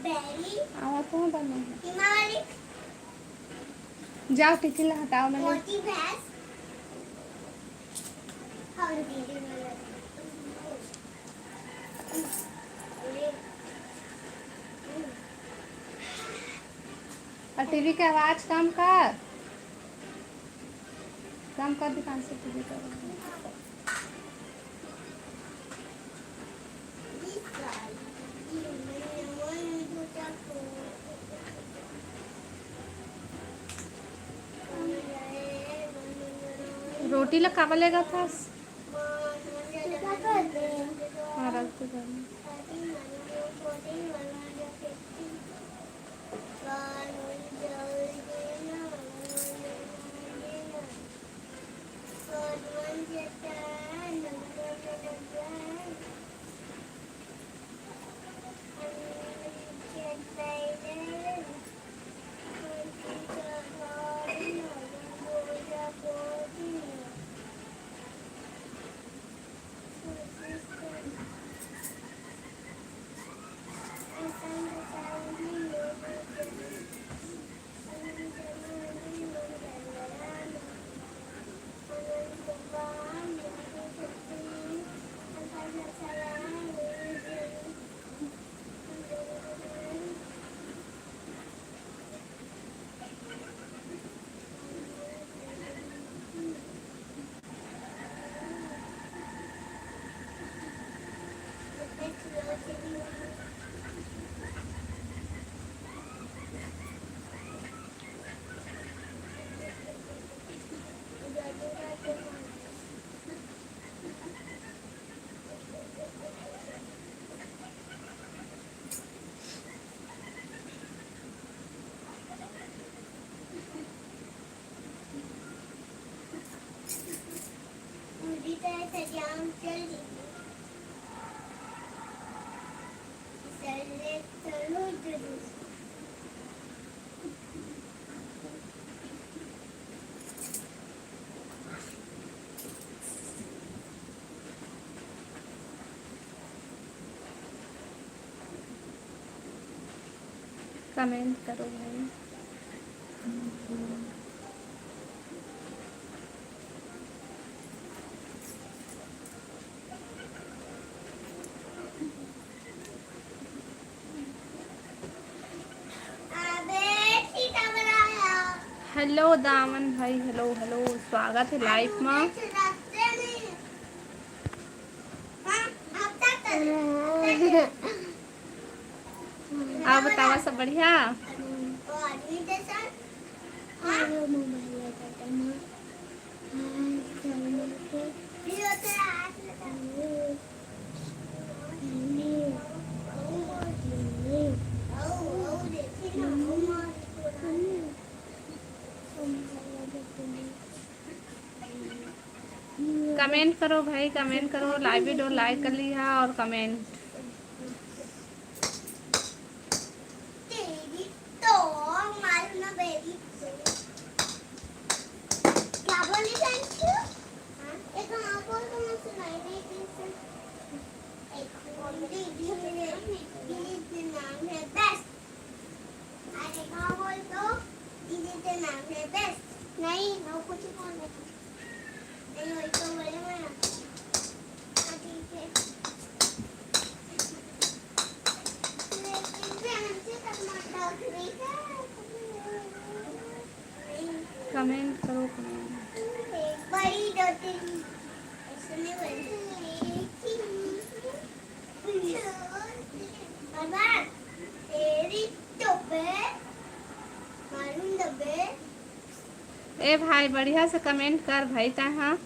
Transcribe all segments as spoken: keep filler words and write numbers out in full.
बैरी, आवत हूँ, बने हैं। हिमावरी, जाओ, टिफिन ला हटाओ, मैंने मोटी भैंस। और दीदी ने और टीवी के आवाज कम कर, कम कर दुकान से टीवी के आवाज। रोटी ला काबर लेगथस? हाँ, रख दे घर में। कमेंट करो भाई। हेलो दामन भाई, हेलो हेलो, स्वागत है लाइव में। आप बतावा, सब बढ़िया? कमेंट करो भाई, कमेंट करो, लाइव वीडियो लाइक कर लिहा और कमेंट। तेरी तो मालूम ना बेबी। क्या बोली थैंक यू? हाँ? एक हाँ बोल तो मैं सुनाई नहीं दी से। एक बोल दीदी, दीदी के नाम है बेस्ट। अरे हाँ बोल तो दीदी के नाम है बेस्ट। नहीं, वो कुछ बोल रही। कमेंट करो, कमेंट। ए भाई, बढ़िया से कमेंट कर भाई, तै हा।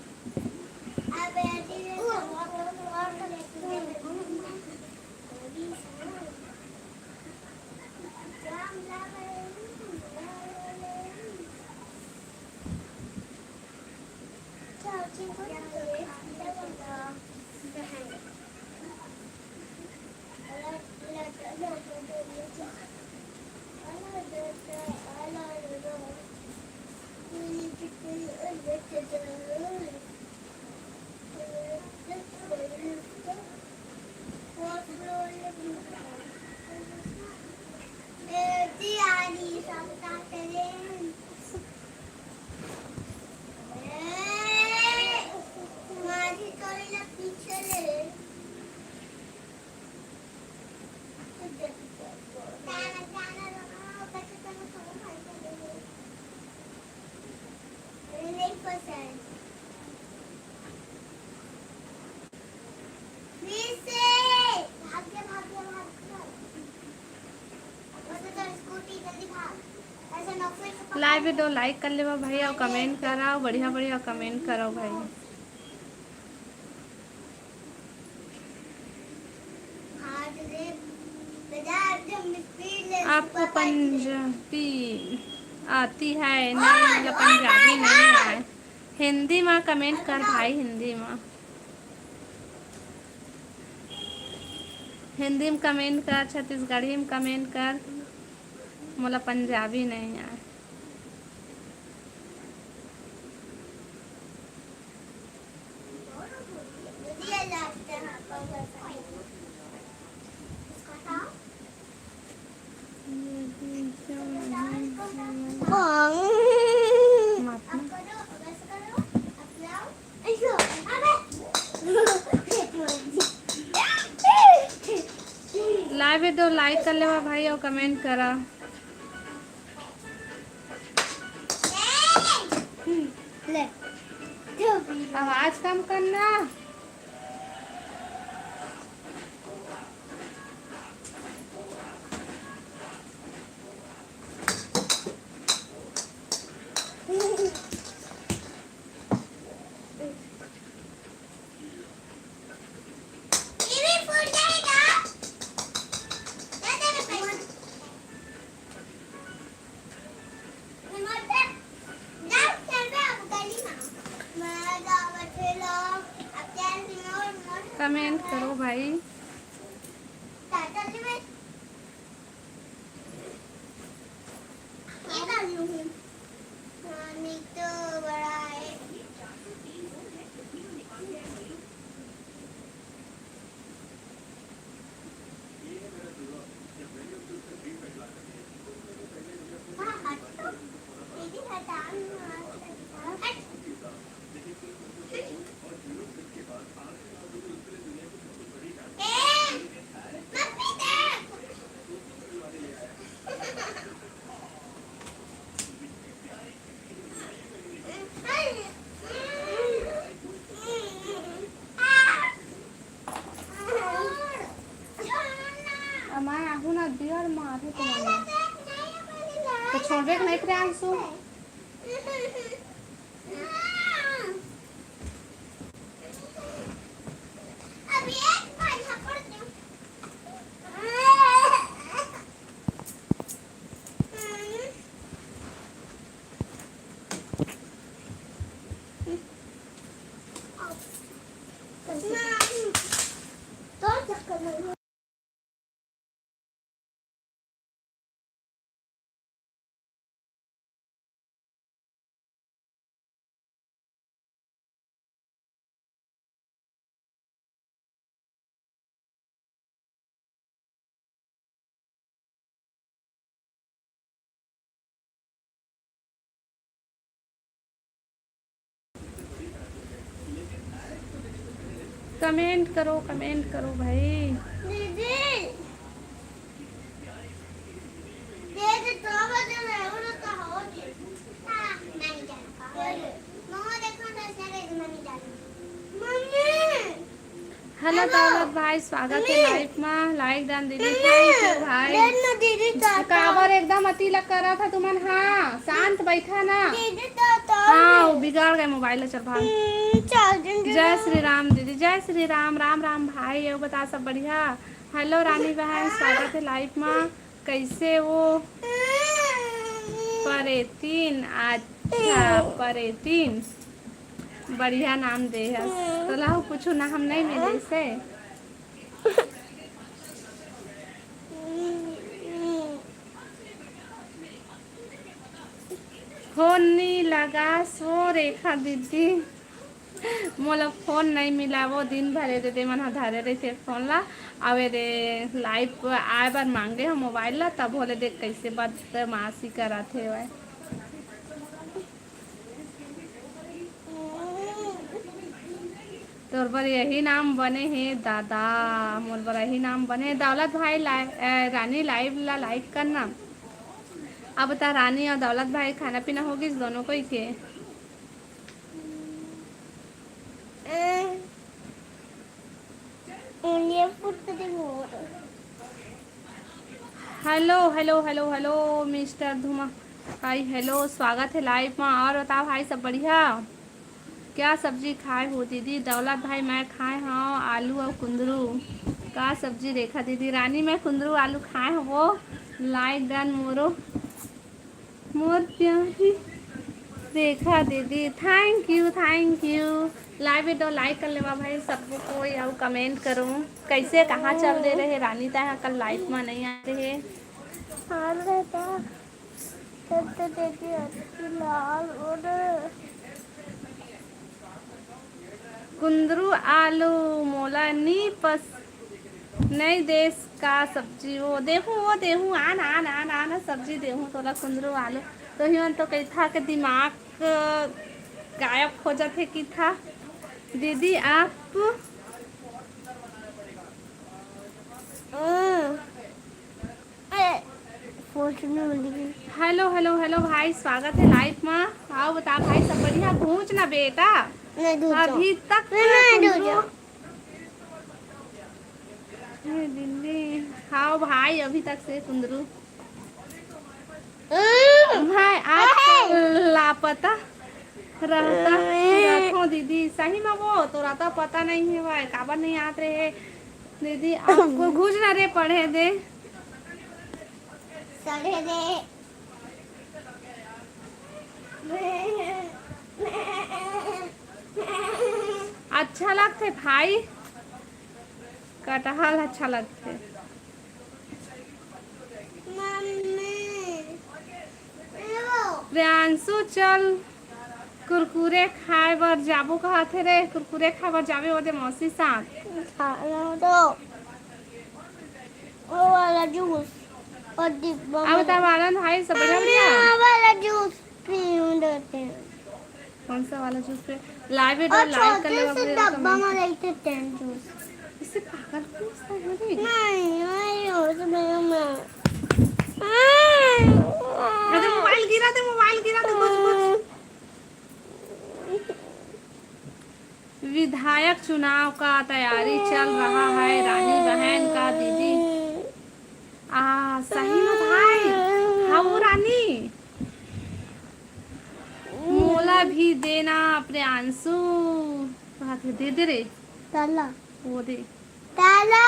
video like कर लेवा भाई, अउ comment कराओ, बढ़िया बढ़िया comment करो भाई। आपको पंजाबी आती है? नहीं, मतलब पंजाबी नहीं आए। हिंदी में comment कर भाई, हिंदी में, हिंदी में comment कर, छत्तीसगढ़ी में comment कर। मोला पंजाबी नहीं आए। Live video like कर लेवा भाई अउ comment करा। ले। आवाज कम करना। Comment करो भाई। अब मैं आहू ना दियर मारे तो मम्मी। तो छोड़बे के नहीं करे आंसू। Comment करो, comment करो भाई। दीदी, दीदी, तो बजे मैं उड़ता हो जी। हाँ, नहीं जाना। मम्मा देखो ना, सारे मम्मी जाना। मम्मी। हेलो दौलत भाई, स्वागत है live मा। Like done दीदी, thank you भाई। काबर एकदम अति लग करा था तुमन? हाँ, शांत बैठा ना। हाँ, वो बिगाड़ गए मोबाइल ला, चल भाग। जय श्री राम दीदी, जय श्री राम। राम राम भाई, ये बता सब बढ़िया? हेलो रानी बहन, स्वागत है live मा। कैसे वो? परेतीन, अच्छा, परेतीन। बढ़िया नाम दे हस। तोला कुछ नाम नहीं मिले से? फोन नी लगास वो रेखा दीदी। मोला फोन नहीं मिला, वो दिन भर एदे मन ह धरे रहिथे फोन ला। अउ एदे live आए बर मांगे हो मोबाइल ला, तब होले देख कैसे बदमाशी करत हे वह। तोर बर यही नाम बने हे दादा, मोर बर यही नाम बने हे। दौलत भाई लाइ-, ए, रानी live ला like करना। अब बता रानी और दौलत भाई खाना पीना हो गिस दोनों कोई के? ये फुट दे मोर। Hello, hello, hello, hello, mister Dhuma. Hi, hello, स्वागत हे लाइव मा। और बताओ भाई, सब बढ़िया? क्या सब्जी खाए हो दीदी? दौलत भाई, मैं खाए हव आलू अउ कुंदरू। का सब्जी रेखा दीदी? रानी, मैं कुंदरू आलू खाए हव वो। लाइक डन मोरो, मोर प्यारी रेखा दीदी। Thank you, thank you. Live video like कर लेवा भाई, सबको कोई अउ कमेंट करो। कैसे, कहाँ चल दे रहे रानी? तय कल लाइव मा नहीं आते हे। हाँ बेटा, तब तो देखिए अच्छी लाल और कुंदरू आलू मोला नी पस-, नई देस का सब्जी। वो देहूँ, वो देहूँ, आन, आन, आन, आन, सब्जी देहूँ तोला कुंदरू आलू। तो हिमन तो कही था कि दिमाग गायब हो जाते की था। दीदी आप हम्म। ए, फोन सुनने वाली है। हेलो, हेलो, हेलो भाई, स्वागत है लाइव मा। आओ बता भाई, सब बढ़िया? घूंच ना बेटा, नहीं, दूर जाओ। अभी तक नहीं, नहीं, दूर कुंदरू जाओ। ए, दिल्ली। हाँ भाई, अभी तक से कुंदरू। हम्म। भाई, आजकल लापता रहता, हम्म। रखो दीदी, सही में वो तो रहता, पता नहीं है भाई, काबर नहीं आत रहे। दीदी, आपको घुस ना रे, पढ़े दे। पढ़े दे। अच्छा लगथे भाई, कटहल अच्छा लगथे। मम्मी, प्रियांशु, चल कुरकुरे खाए बर जाबो कहत हे रे, कुरकुरे खाए बर जाबे ओदे मौसी साथ। खाना तो वो वाला जूस और डिब्बा अब में। तब आनंद भाई सब बढ़िया, मम्मी, बढ़िया। वो वाला जूस पीऊँ देते हैं। कौन सा वाला जूस पे? लाइव वीडियो और लाइव कर छोटे लेगा से पूरे डब्बा में। लेते हैं जूस। इससे पागल क्यों होता है रे? नहीं, नहीं, उसमें मैं अरे मोबाइल गिरा दे, मोबाइल गिरा दे, कुछ, कुछ। विधायक चुनाव का तैयारी चल रहा है, रानी बहन का दीदी। आ, सही में भाई। हाँ, वो रानी। मोला भी देना, प्रियांशु। कहा थे, दे दे रे। ताला। वो दे। ताला।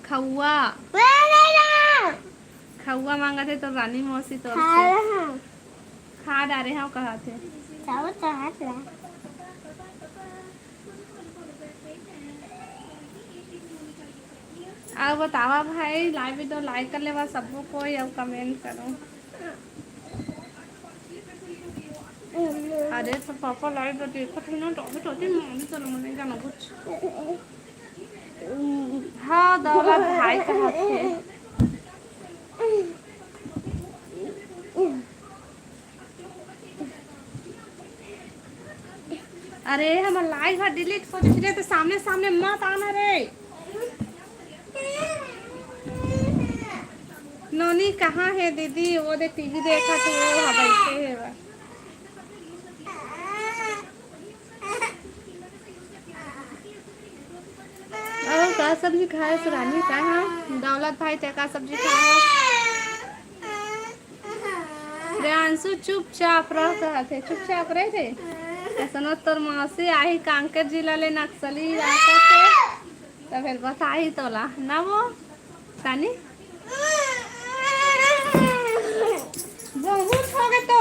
खउआ। मैं नहीं रहा। खउआ मांगा थे तो रानी मौसी तोर से। खा रहा। खा डारे हव, कहा थे। चावल चढ़ा ला। अउ बतावा भाई, लाइव वीडियो लाइक कर लेवा सबको कोई, अउ कमेंट करो। अरे तो पापा लाइव वीडियो देखत हे ना, तो अभी तो होती मामी चलो मने जाना कुछ। हाँ, दौलत भाई कहत हे। अरे, हमर लाइव ह डिलीट हो जाही रे, तो सामने सामने मत आना रे। नोनी कहाँ हे दीदी? वो दे टीवी देखत हे, वो ह बैठे हे बा। अउ का सब्जी खाए हस रानी? का हाँ? दौलत भाई, ते का सब्जी खाए हस? प्रियांशु चुपचाप रह, कहत हे, चुपचाप रह रे। ऐसनो तोर मौसी आही कांकेर जिला ले, नक्सली इलाका से, त फिर बताही तोला, ना वो, रानी? बहुत हो गए तो।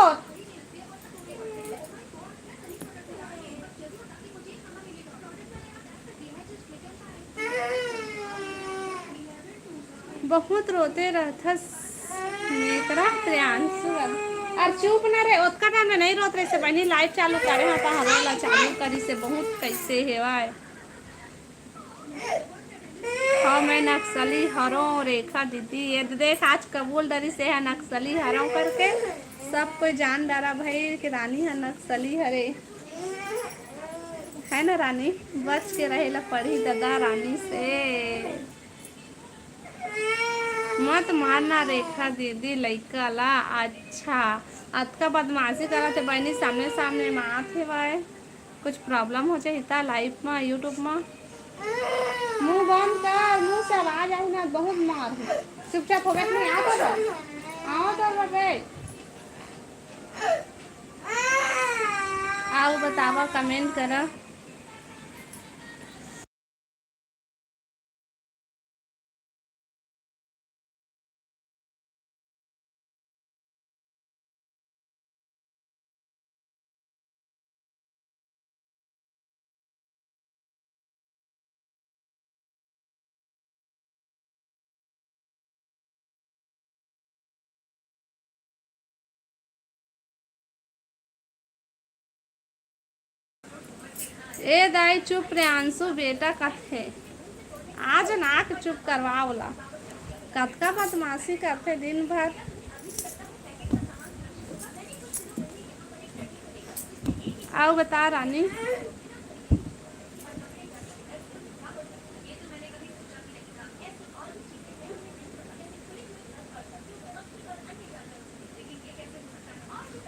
बहुत रोते रहथस मेकरा प्रियांशु अब। अरे चुप ना रे, ओतका टाइम में नहीं रोत रहे से बहनी, लाइव चालू करे हाँ, तो हरो ला चालू करी से बहुत कैसे हेवाय। हाँ, मैं नक्सली हरों रेखा दीदी, ये देख आज कबूल डरी से है नक्सली हरों करके। सब कोई जान डारा भाई कि रानी है नक्सली हरे, है ना रानी? बच के रहे ला पड़ी दादा रानी से। मत मारना रेखा दीदी लइका ला। अच्छा, अतका बदमाशी करत हे बहिनी, सामने सामने मारत हे भाई। कुछ प्रॉब्लम हो जाही ता लाइफ मा, यूट्यूब मा? मुंह बंद कर, मुंह से आवाज आही ना, बहुत मार हे। चुपचाप हो गया, नहीं आता तो आओ तो बे। अउ बतावा, comment करा। ए दाई चुप, प्रियांशु बेटा कथे। आज नाक चुप करवा ओला। कतका बदमाशी करथे दिन भर। अउ बता रानी।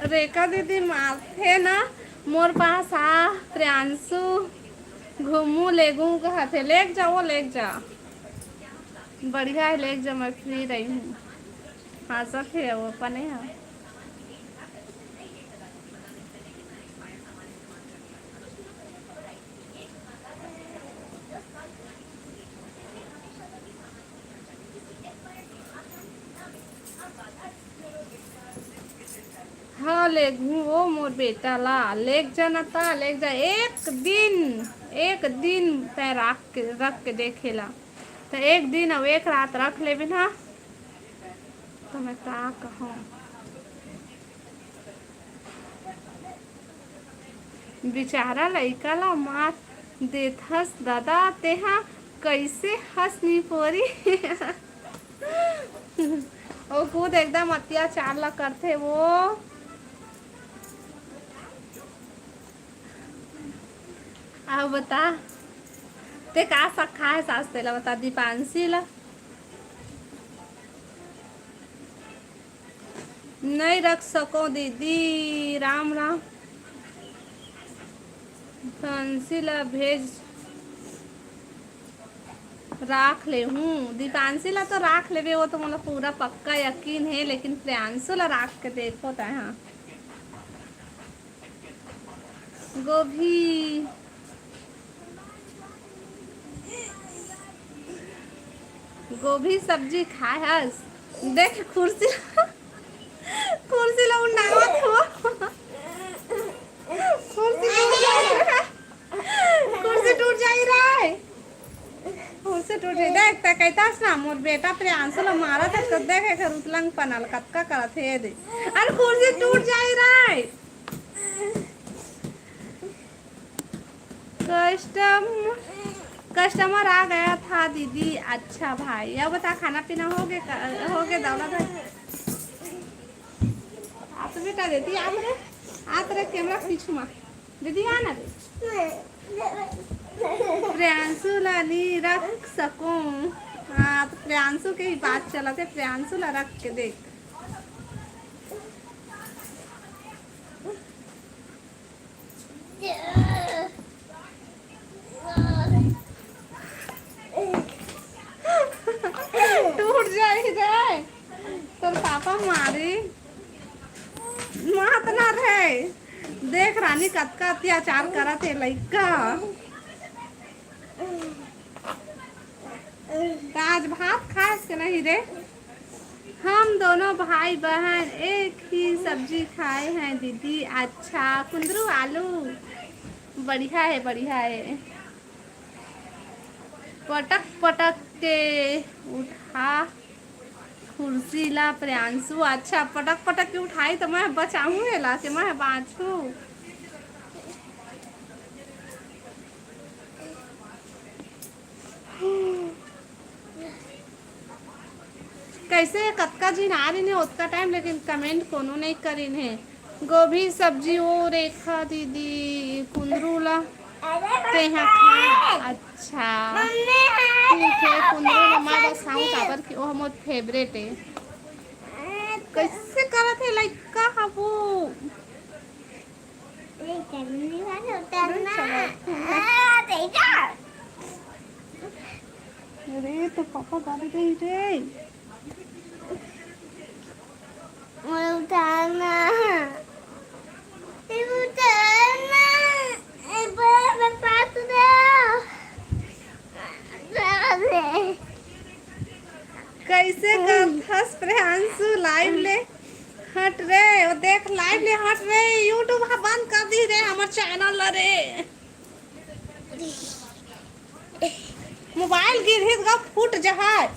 रेखा दीदी मारथे ना, मोर पास आ, प्रियांशु, घूमू लेगू कहथे, लेग जा वो, लेग जा, बढ़िया है, लेग जा, मैं free रही हूँ। हाँ, सब है वो अपने है। हाँ, लेगहूँ वो मोर बेटा ला, लेग जा ना ता, लेग जा। एक दिन, एक दिन तैं राख के, रख के देखे ला। त एक दिन अउ एक रात रख लेबे ना, त मैं का कहूँ? बिचारा लइका ला मार देथस ददा, तेहा कइसे हंस निपोरी। ओ खुद एकदम अत्याचार ला करथे वो। अउ बता, ते का सखा है सास तेला बता, दीपांशी ला? नहीं रख सको दीदी, राम राम। दीपांशी ला भेज, राख ले हूँ। दीपांशी ला तो राख लेबे, वो तो मोला पूरा पक्का यकीन है, लेकिन प्रियांशु ला राख के देखो तै, हाँ। गोभी, गोभी सब्जी खाए हस? देख कुर्सी, कुर्सी ला उन्नावत हो। कुर्सी टूट जाई रे। कुर्सी टूट जाई रे। कुर्सी टूट जाई। देख, तै कहता हस ना, मोर बेटा प्रियांशु ला मारत है, तो देख, एकर उतलंग पनल कतका करत है, ये दे। अरे, कुर्सी टूट जाई रे। कस्टम, कस्टमर आ गया था दीदी। अच्छा भाई, अब बता, खाना पीना हो गया का-, हो गया दौलत भाई? आ तो बेटा दीदी, आ तो रे, आ तो रे, कैमरा पीछू मा। दीदी, आ ना रे। प्रियांशु ला नी रख सकूं। हाँ, तो प्रियांशु के ही बात चलत है, प्रियांशु ला रख के देख। टूट जाई रे, तोर पापा मारी। मात ना रे, देख रानी कतका अत्याचार करत हे लइका। त आज भात खास के नहीं रे? हम दोनों भाई बहन एक ही सब्जी खाए हैं दीदी। अच्छा, कुंदरू आलू। बढ़िया है, बढ़िया है। पटक पटक के उठा कुर्सी ला प्रियांशु। अच्छा, पटक पटक के उठाई त मैं बचाहूँ एला, के मैं बाँचहूँ। कैसे कतका झिन आ रहिन हे ओतका टाइम, लेकिन comment कोनो नहीं करिन हे। गोभी सब्जी ओ रेखा दीदी, कुंदरू ला तेहा खा। अच्छा, ठीक है, कुंदरू ला मैं बस खाऊं, काबर कि ओह मोर favourite है। कैसे करत हे लइका हबू? अरे, चलने वाला उतरना। अरे, चलो। हाँ, देखा? अरे, तो पापा गाड़ी दे रे। मोला उतारना। ये उतारना। कैसे करथस प्रियांशु? लाइव ले हट रे, वो देख, लाइव ले हट रे, YouTube ह बंद कर दी रे हमर चैनल ला रे। मोबाइल गिरही त फूट जहाय।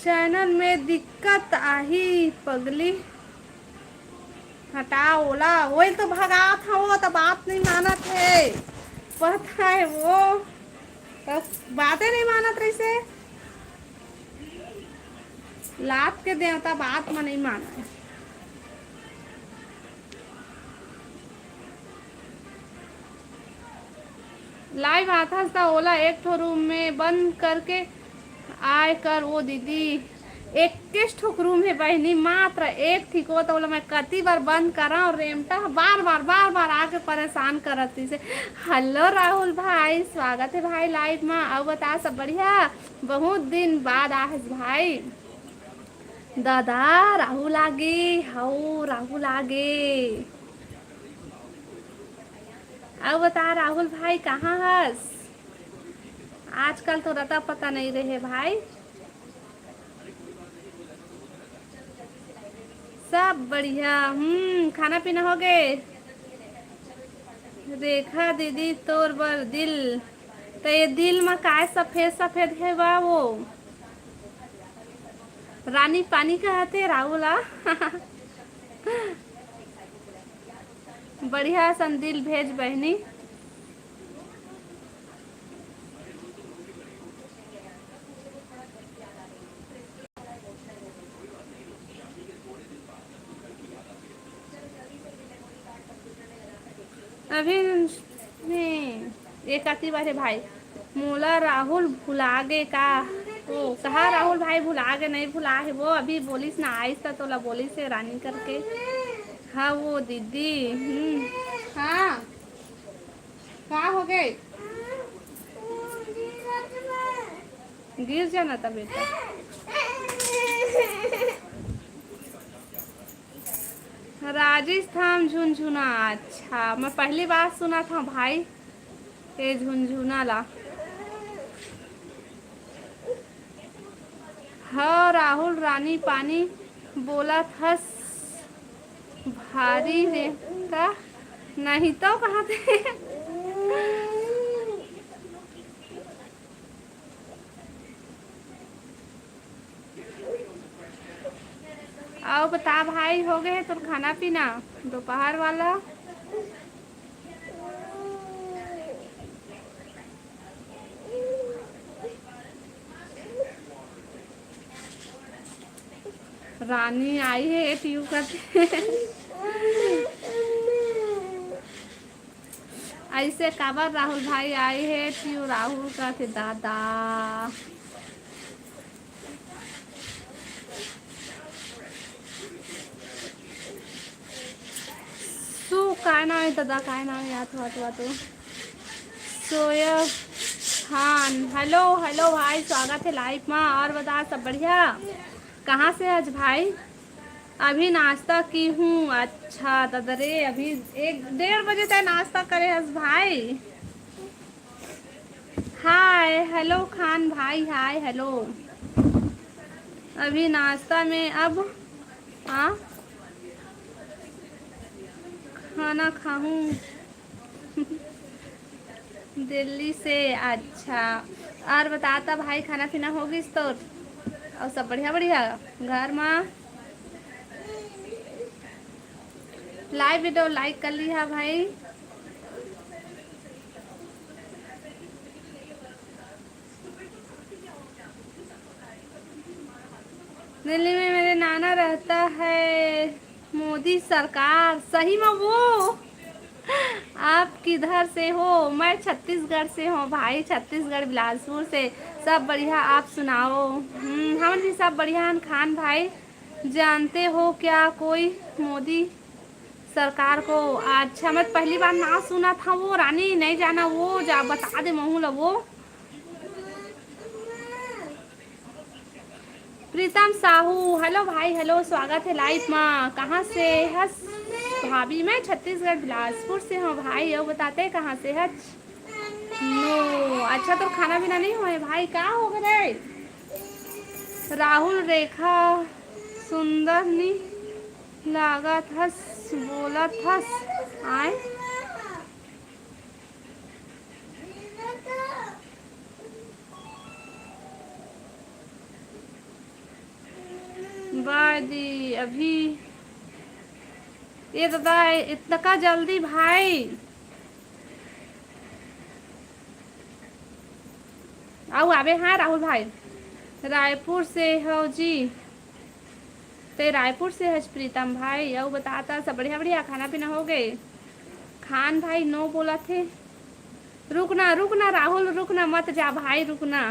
चैनल में दिक्कत आही पगली। हटा ओला, वही तो भगात हवो, त बात नहीं मानत हे। पता है वो, त बातें नहीं मानत रहिसे। लात के देवता बात म नहीं माने। लाइव आथस त ओला एक ठो रूम में बंद करके आय कर ओ दीदी। इक्कीस ठो रूम हे बहिनी, मात्र एक ठिको, त ओला मैं कति बार बंद करा अउ रेमटा ह बार बार, बार बार आके परेशान करत रहिसे। हेलो राहुल भाई, स्वागत हे भाई लाइव मा। अउ बता, सब बढ़िया? बहुत दिन बाद आहस भाई। दादा, राहुल आगे, हौ, राहुल आगे। अउ बता, राहुल भाई, कहाँ हस? आजकल तो रता पता नहीं रहे भाई। सब बढ़िया। हम्म, खाना पीना हो गए? रेखा दीदी, तोर बर दिल। तो ये दिल में काय सफेद सफेद है बा वो? रानी पानी कहत हे राहुल आ। बढ़िया सन दिल भेज बहनी। अभी नहीं, एक आती बार हे भाई, मोला राहुल भुला गे का? ओ, कहा राहुल भाई भुला गे, नहीं भुला हे वो, अभी बोलिस ना, आइस त तोला बोलिस हे रानी करके। हाँ, वो दीदी, हम्म, हाँ, का हो गए? गिर जाना था बेटा। राजस्थान झुनझुना, अच्छा, मैं पहली बार सुना था भाई, ये झुनझुना ला। हाँ, राहुल रानी पानी बोलत हस भारी रे का, नहीं तो कहा थे। अउ बता भाई, हो गए तोर खाना पीना दोपहर वाला? रानी आई हे टीयू करके। ऐसे काबर राहुल भाई आई हे टीयू राहुल करके दादा। सु काय नाव हे दादा, काय नाव हे? याद हुआ तो, तो सोया खान। हेलो, हेलो भाई, स्वागत हे लाइव मा। और बता, सब बढ़िया? कहाँ से आज भाई? अभी नाश्ता की हूँ। अच्छा दादा रे, अभी एक डेढ़ बजे तक नाश्ता करे हस भाई। हाय हेलो खान भाई, हाय हेलो। अभी नाश्ता में अब, हाँ, खाना खाहूँ। दिल्ली से। अच्छा, और बता त भाई, खाना पीना हो गिस तोर? और सब बढ़िया बढ़िया घर मा? लाइव वीडियो लाइक कर लिहा भाई। दिल्ली में मेरे नाना रहता है, मोदी सरकार। सही में वो? आप किधर से हो? मैं छत्तीसगढ़ से हूँ भाई, छत्तीसगढ़ बिलासपुर से। सब बढ़िया, आप सुनाओ? हम्म, हमन भी सब बढ़िया हन खान भाई। जानते हो क्या कोई मोदी सरकार को? अच्छा, मैं पहली बार ना सुना था वो रानी, नहीं जाना वो, जा बता दे महू ला वो। प्रीतम साहू, हेलो भाई, हेलो, स्वागत है लाइव मा। कहाँ से हस भाभी? मैं छत्तीसगढ़ बिलासपुर से हूँ भाई। अउ बताते कहाँ से हच? नो, अच्छा, तोर खाना पीना नहीं होए भाई, का हो गए? राहुल, रेखा सुंदर नी लागत हस, बोलत हस। आए। बाय दी अभी। ये दादा, इतना का जल्दी भाई? आऊ आबे, हाँ राहुल भाई, रायपुर से हो जी। ते रायपुर से हस प्रीतम भाई, अउ बता ता सब बढ़िया बढ़िया खाना पीना हो गए? खान भाई नो बोला थे। रुक ना, रुक ना राहुल, रुक ना, मत जा भाई, रुक ना।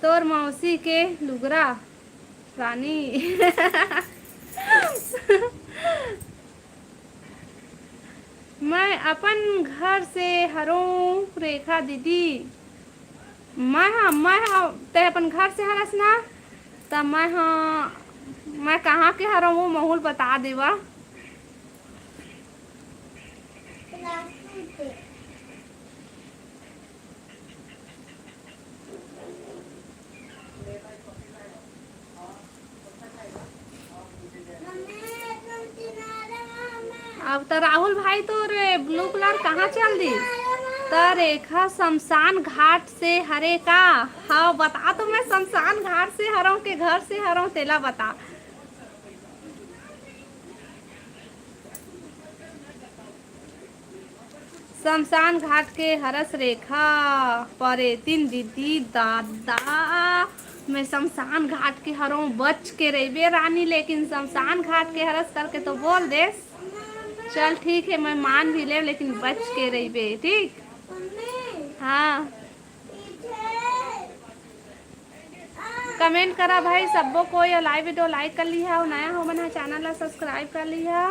तोर मौसी के लुगरा रानी। मैं अपन घर से हरों रेखा दीदी। मैं हा, मैं हा, ते अपन घर से हरस ना, त मैं हा, मैं कहाँ के हरों वो महू ल बता देवा। अब त राहुल भाई तोर ब्लू कलर कहाँ चल दी? त रेखा शमशान घाट से हरे का? हाँ बता, तो मैं शमशान घाट से हरों के घर से हरों, तेला बता। शमशान घाट के हरस रेखा, परेतिन दीदी दादा, मैं शमशान घाट के हरों, बच के रहिबे रानी, लेकिन शमशान घाट के हरस करके तो बोल देस। चल ठीक है, मैं मान भी लेव, लेकिन बच के रहिबे, ठीक? हाँ। कमेंट करा भाई सब्बो कोई, अउ लाइव वीडियो लाइक कर लिहा, अउ नया हो मन ह चैनल ला सब्सक्राइब कर लिहा।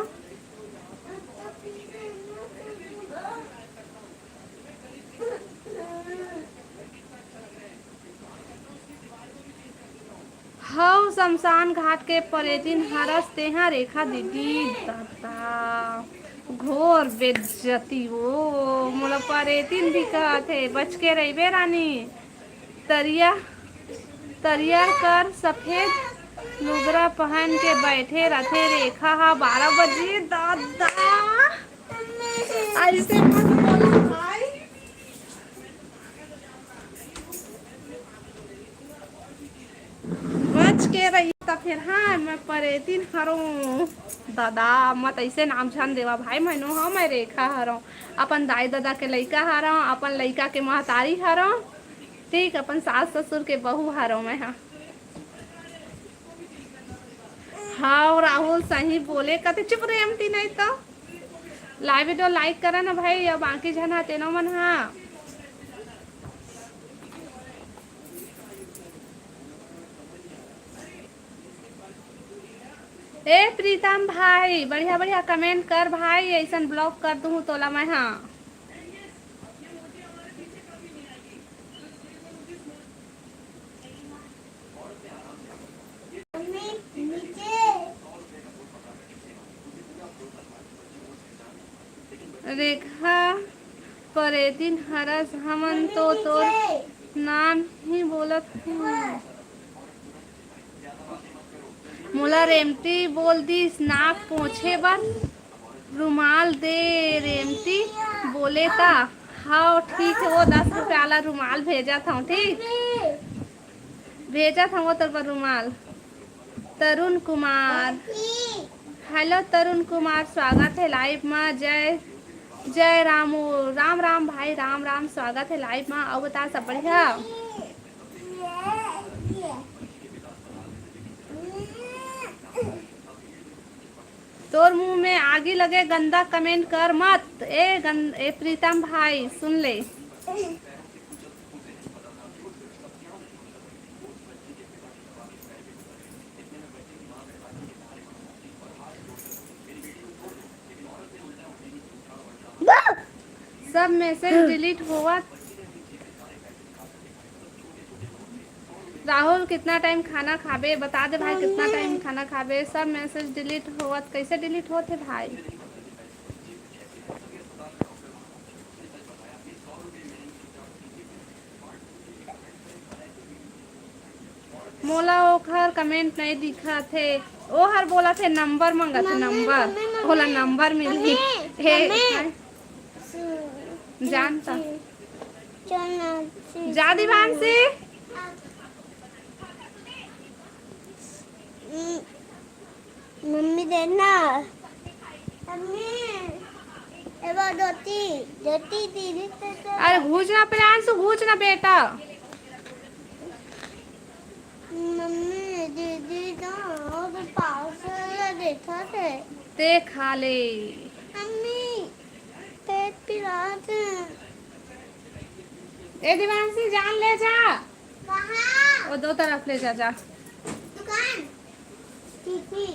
हव शमशान घाट के परेतिन हरस तेहा रेखा दीदी। दादा, घोर बेइज्जती ओ, मोला परेतिन भी कहत हे, बच के रहिबे रानी। तरिया, तरियर कर सफेद लुगरा पहन के बैठे रथे रेखा हा बारह बजे। दादा, ऐसे मत बोला भाई। बच के रही त फिर, हाँ, मैं परेतिन हरों। दादा, मत ऐसे नाम झन देवा भाई, मैं नो हवं, मैं रेखा हरों, अपन दाई ददा के लइका हरों, अपन लइका के महतारी हरों, ठीक, अपन सास ससुर के बहू हरों मैं हा। हाँ, राहुल सही बोले, कते चुप रे एमटी नहीं तो। लाइव वीडियो लाइक करा ना भाई, अउ बाकी झन हा तेनो मन हा। ए प्रीतम भाई, बढ़िया बढ़िया कमेंट कर भाई, ऐसन ब्लॉक कर दूँ तोला मैं, हाँ। रेखा, परेतिन हरस, हमन तो तोर नाम ही बोलत हन। मोला रेमटी बोल दिस, नाक पोंछे बर रुमाल दे रेमटी बोले ता। हव, ठीक हे, वो दस रुपया वाला रुमाल भेजत हव, ठीक? भेजत हव तोर बर रुमाल। तरुण कुमार, हेलो तरुण कुमार, स्वागत हे लाइव मा। जय, जय राम, राम राम भाई, राम राम, स्वागत हे लाइव मा। अउ बता, सब बढ़िया? तोर मुंह में आगी लगे, गंदा कमेंट कर मत। ए गं-, ए प्रीतम भाई, सुन ले। सब मैसेज डिलीट होवत। राहुल, कितना टाइम खाना खाबे? बता दे भाई, कितना टाइम खाना खाबे? सब मैसेज डिलीट होवत, कैसे डिलीट होत हे भाई? मोला ओखर कमेंट नहीं दिखत हे। ओहर बोलत हे नंबर मंगत हे, मम्मी, नंबर। Mummy, mummy. ओला नंबर मिलही। मम्मी, हे, मम्मी। हैं? जानता। चल ना, जा दिवांशी। हम्म। मम्मी देना। मम्मी, ए वो धोती, धोती दीदी से तो अरे घूच ना प्रियांशु, घूच ना बेटा। मम्मी, दीदी ना वो पार्सल देखा थे। ते खा ले। मम्मी, पेट पिरात हे। ए दिवांशी, जान ले जा। कहाँ? वो दो तरफ ले जा, जा। दुकान। पीपी।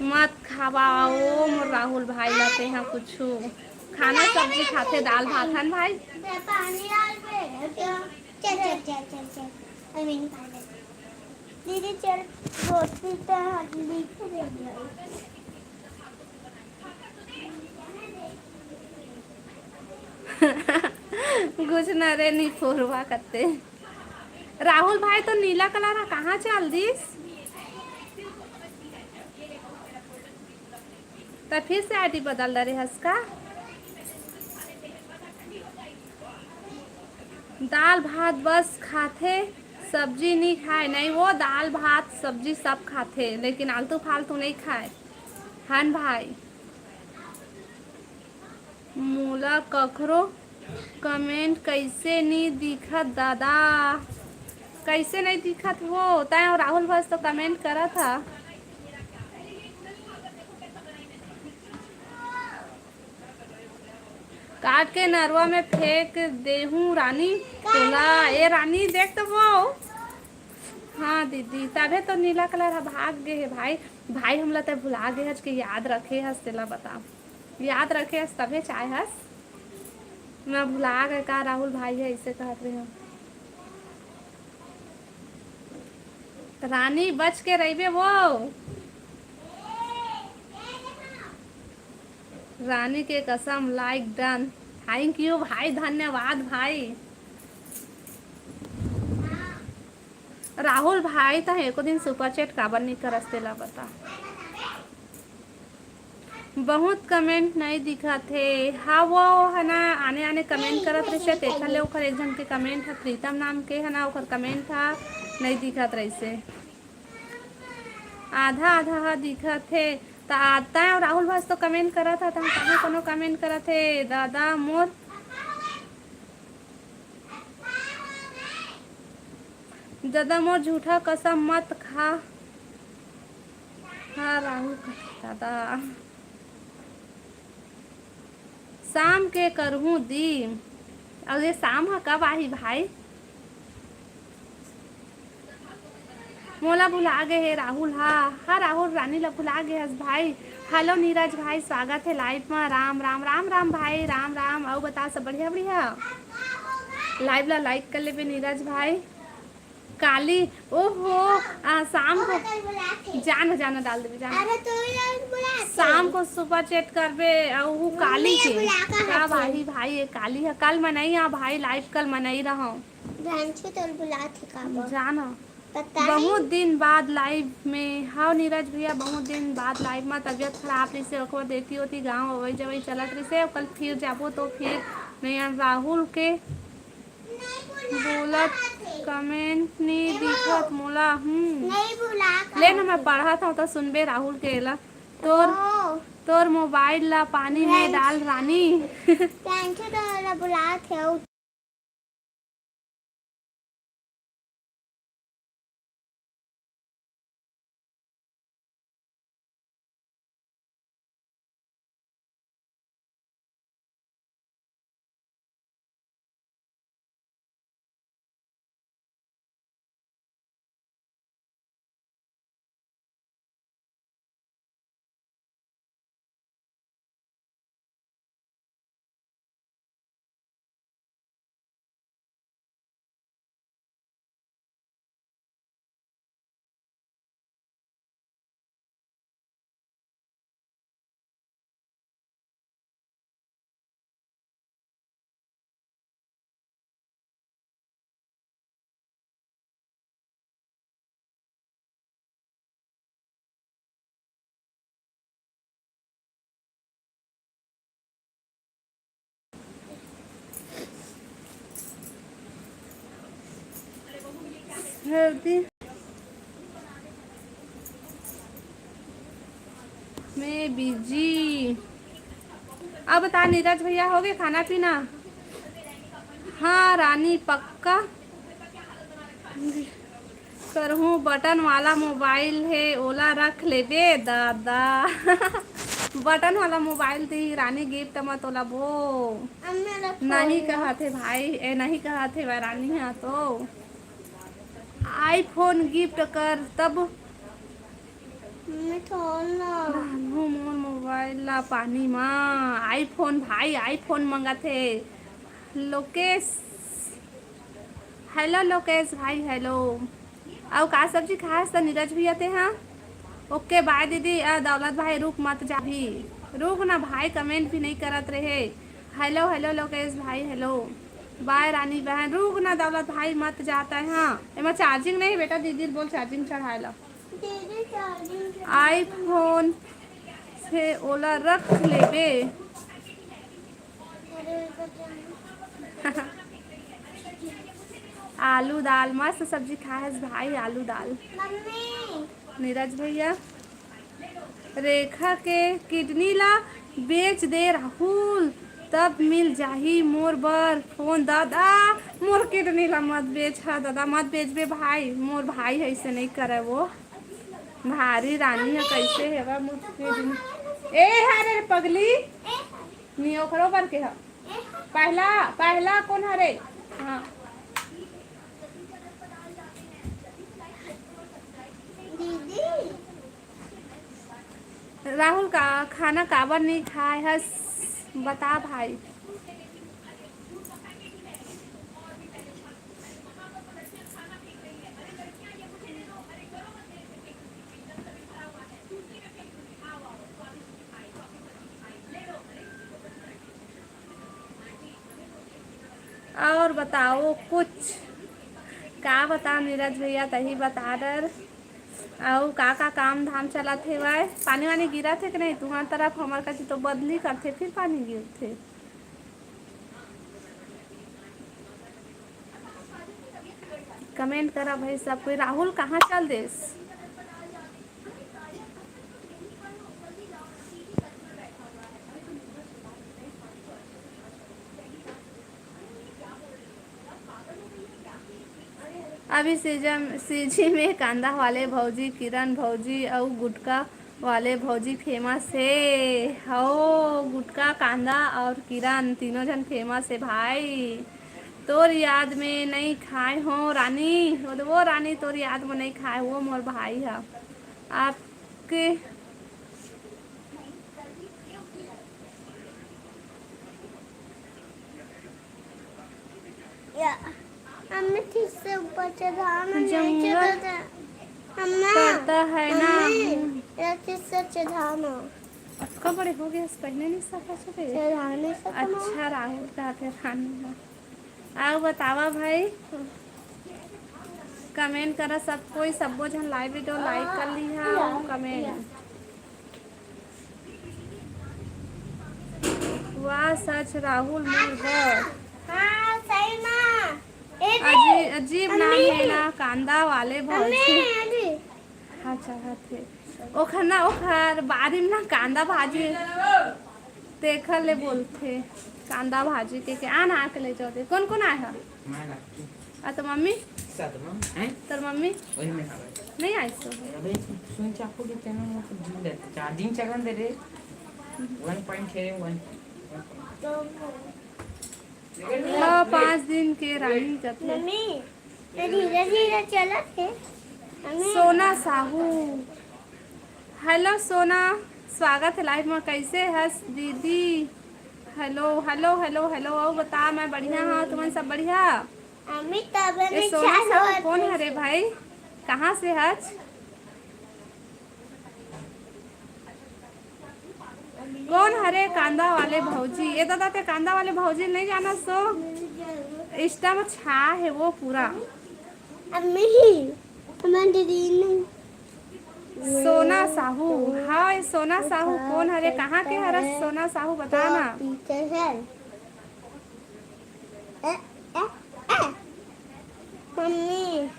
मत खावा ओ मोर राहुल भाई ला, तेहा कुछु खाना सब्जी खाथे, दाल भात हन भाई। पानी डाल दे। चल, चल, चल, चल, चल। अमीन खा ले। दीदी चल, रोटी तो हाथ लिख दे। कुछ ना रे, निफोरवा कत्ते। राहुल भाई तो नीला कलर हा कहाँ चल दिस? त फिर से आईडी बदल डरे हस का? दाल भात बस खाथे, सब्जी नी खाए। नहीं, वो दाल भात सब्जी सब खाथे, लेकिन आलतू फालतू नहीं खाए। हन भाई, मोला कखरो कमेंट कैसे नी दिखत दादा? कैसे नहीं दिखत हो? तैं अउ राहुल बस तो कमेंट करत हा। काट के नरवा में फेंक देहूं रानी तोला। ए रानी, देख तो वो। हाँ दीदी, तभे तो नीला कलर हा भाग गे हे भाई। भाई हमला तैं भुला गे हस के याद रखे हस, तेला बता। याद रखे हस तभे चाहे हस। मैं भुला गे का राहुल भाई हे, ऐसे कहत रहे हो। रानी बच के रहिबे वो। रानी के कसम, लाइक डन। थैंक यू भाई, धन्यवाद भाई। राहुल भाई, तह एको दिन सुपर चैट काबर नहीं करस, तेला बता। बहुत कमेंट नहीं दिखत हे। हाँ, वो है ना, आने आने कमेंट करत रहिसे, तेखर ले ओखर एक झन के कमेंट ह, प्रीतम नाम के है ना, ओखर कमेंट ह नहीं दिखत रहिसे। आधा आधा ह दिखत हे। त आता है राहुल भाई तो कमेंट करत ह, त हम कहाँ कोनो कमेंट करत हे दादा मोर। दादा मोर झूठा कसम मत खा। हाँ राहुल का दादा, शाम के करहूँ दी। अउ ये शाम ह कब आही भाई? मोला भुला गे हे राहुल हा। हा राहुल, रानी ला भुला गे हस भाई। हेलो नीरज भाई, स्वागत हे लाइव मा। राम राम, राम राम भाई, राम राम। अउ बता, सब बढ़िया बढ़िया? लाइव ला लाइक कर लेबे नीरज भाई। काली, ओहो, आ, शाम को जाना, जाना डाल देबे, जाना। अरे तो यार बुला के। शाम को सुपर चैट करबे, अउ वो काली के। बुला के का रखे। भाई, भाई, ये काली है, कल मनई आ भाई, लाइव कल मनई रहा। बहन छी तोर बुलात हे का बा? जाना। पता नहीं। बहुत दिन बाद लाइव में। हाँ नीरज भैया, बहुत दिन बाद लाइव में। तबियत खराब रहिसे, ओकर देती होती गाँव अवई जवई चलत रहिसे। कल फिर जाबो तो फिर नया राहुल के बोलत कमेंट नहीं दिखत मोला। हम्म। नहीं बुला का। ले ना, मैं पढ़त हूँ तो सुनबे राहुल के ला। तोर, ओ। तोर मोबाइल ला पानी में डाल रानी। Thank you, तो ला बुलात हे। हल्दी में बिजी। अब बता नीरज भैया, हो गए खाना पीना? हाँ रानी, पक्का करहूँ। बटन वाला मोबाइल हे, ओला रख लेबे दादा। बटन वाला मोबाइल दी रानी गिफ्ट म तोला वो। अम्मा ला फोन नहीं ला। कहत हे भाई, ए नहीं कहत हे भाई रानी हा तो। आईफोन गिफ्ट कर तब। मैं फोन ला। डालहूँ मोर मोबाइल ला पानी मा। आईफोन भाई, आईफोन मंगत हे। लोकेश, हेलो लोकेश भाई, हेलो। अउ का सब्जी खास त नीरज भैया ते हा? ओके बाय दीदी। आ दौलत भाई रुक मत जा भी, रुक ना भाई, कमेंट भी नहीं करत रहे। हेलो हेलो लोकेश भाई, हेलो। बाय रानी बहन, रुक ना दौलत भाई मत जाता है। हाँ, एमा चार्जिंग नहीं बेटा, दीदी बोल चार्जिंग चढ़ाए ला। दीदी चार्जिंग चढ़ा। आईफोन से ओला रख लेबे। आलू दाल, मस्त सब्जी खाए हस भाई, आलू दाल। मम्मी। नीरज भैया, रेखा के किडनी ला बेच दे राहुल, तब मिल जाही मोर बर फोन। दादा, मोर किडनी ला मत बेच हा दादा, मत बेचबे भाई, मोर भाई ऐसे नहीं करे वो। भारी रानी ह, कैसे हेवा मोर किडनी। ए हरे पगली, नी ओकरो बर के ह। पहला, पहला कौन हरे? हाँ। दीदी। राहुल का खाना काबर नहीं खाए हस, बता भाई। और बताओ कुछ, का बता नीरज भैया, तही बता डर। अउ का का काम धाम चलत हेवय? पानी वानी गिरत हे कि नहीं तुम्हार तरफ? हमर कति तो बदली करथे, फिर पानी गिरथे। कमेंट करा भाई सब कोई। राहुल कहाँ चल देस? अभी सीजन, सीजी में कांदा वाले भौजी, किरण भौजी अउ गुटका वाले भौजी फेमस हे। हो, गुटका, कांदा और किरण तीनों झन फेमस हे भाई। तोर याद में नहीं खाए हो रानी, वो, वो रानी तोर याद में नहीं खाए, वो मोर भाई ह। आपके या, अम्मा ठीक से ऊपर चढ़ाना, नहीं जंगल चढ़ाता। अम्मा, पड़ता है ना। मम्मी, या ठीक से चढ़ाना। अतका बड़े हो गए, पहले नहीं सका छे। चढ़ा नहीं सकना। अच्छा, राहुल का के खाना है। आओ बतावा भाई, कमेंट करा सब कोई, सबो झन लाइव वीडियो लाइक कर लिहा, कमेंट। वाह सच राहुल मोर बर। हाँ, सही मा। ए दे। अजी-, अजीब नाम मम्मी। हे ना, कांदा वाले मम्मी, भौजी। अभी। हाँ, चाहत हे। ओखर ना, ओखर बारी में ना कांदा भाजी, तेखर ले बोलथे कांदा भाजी के, के आन आके ले जाओ दे। कौन कौन आए हा? मैं आ तो मम्मी? सात मम, हैं? तोर मम्मी? वही में आ गए। नहीं आई सो। अबे सुन चाकू के तेना में तो दूर रहते। चार्जिंग चगन दे रे। वन पॉइंट है, वन। हाँ, पाँच दिन के रानी कथे। मम्मी, ये धीरे धीरे चलत हे। मम्मी। सोना साहू। हेलो सोना, स्वागत हे लाइव में। कैसे हस दीदी? Hello, hello, hello, hello. अउ बता, मैं बढ़िया हाँ, तुमन सब बढ़िया? अमित, तब ये में सोना चालू साहू होत कौन हे। हरे भाई? कहाँ से हच? कौन हरे कांदा वाले भौजी? ए दादा, ते कांदा वाले भौजी नहीं जाना सो? Insta में छा हे वो पूरा। अम्मी ही, हमारे दीदी ने। सोना साहू, हाँ, सोना साहू कौन हरे? कहाँ के हरस सोना साहू, बता ना। Teacher है। ए, ए, ए। मम्मी।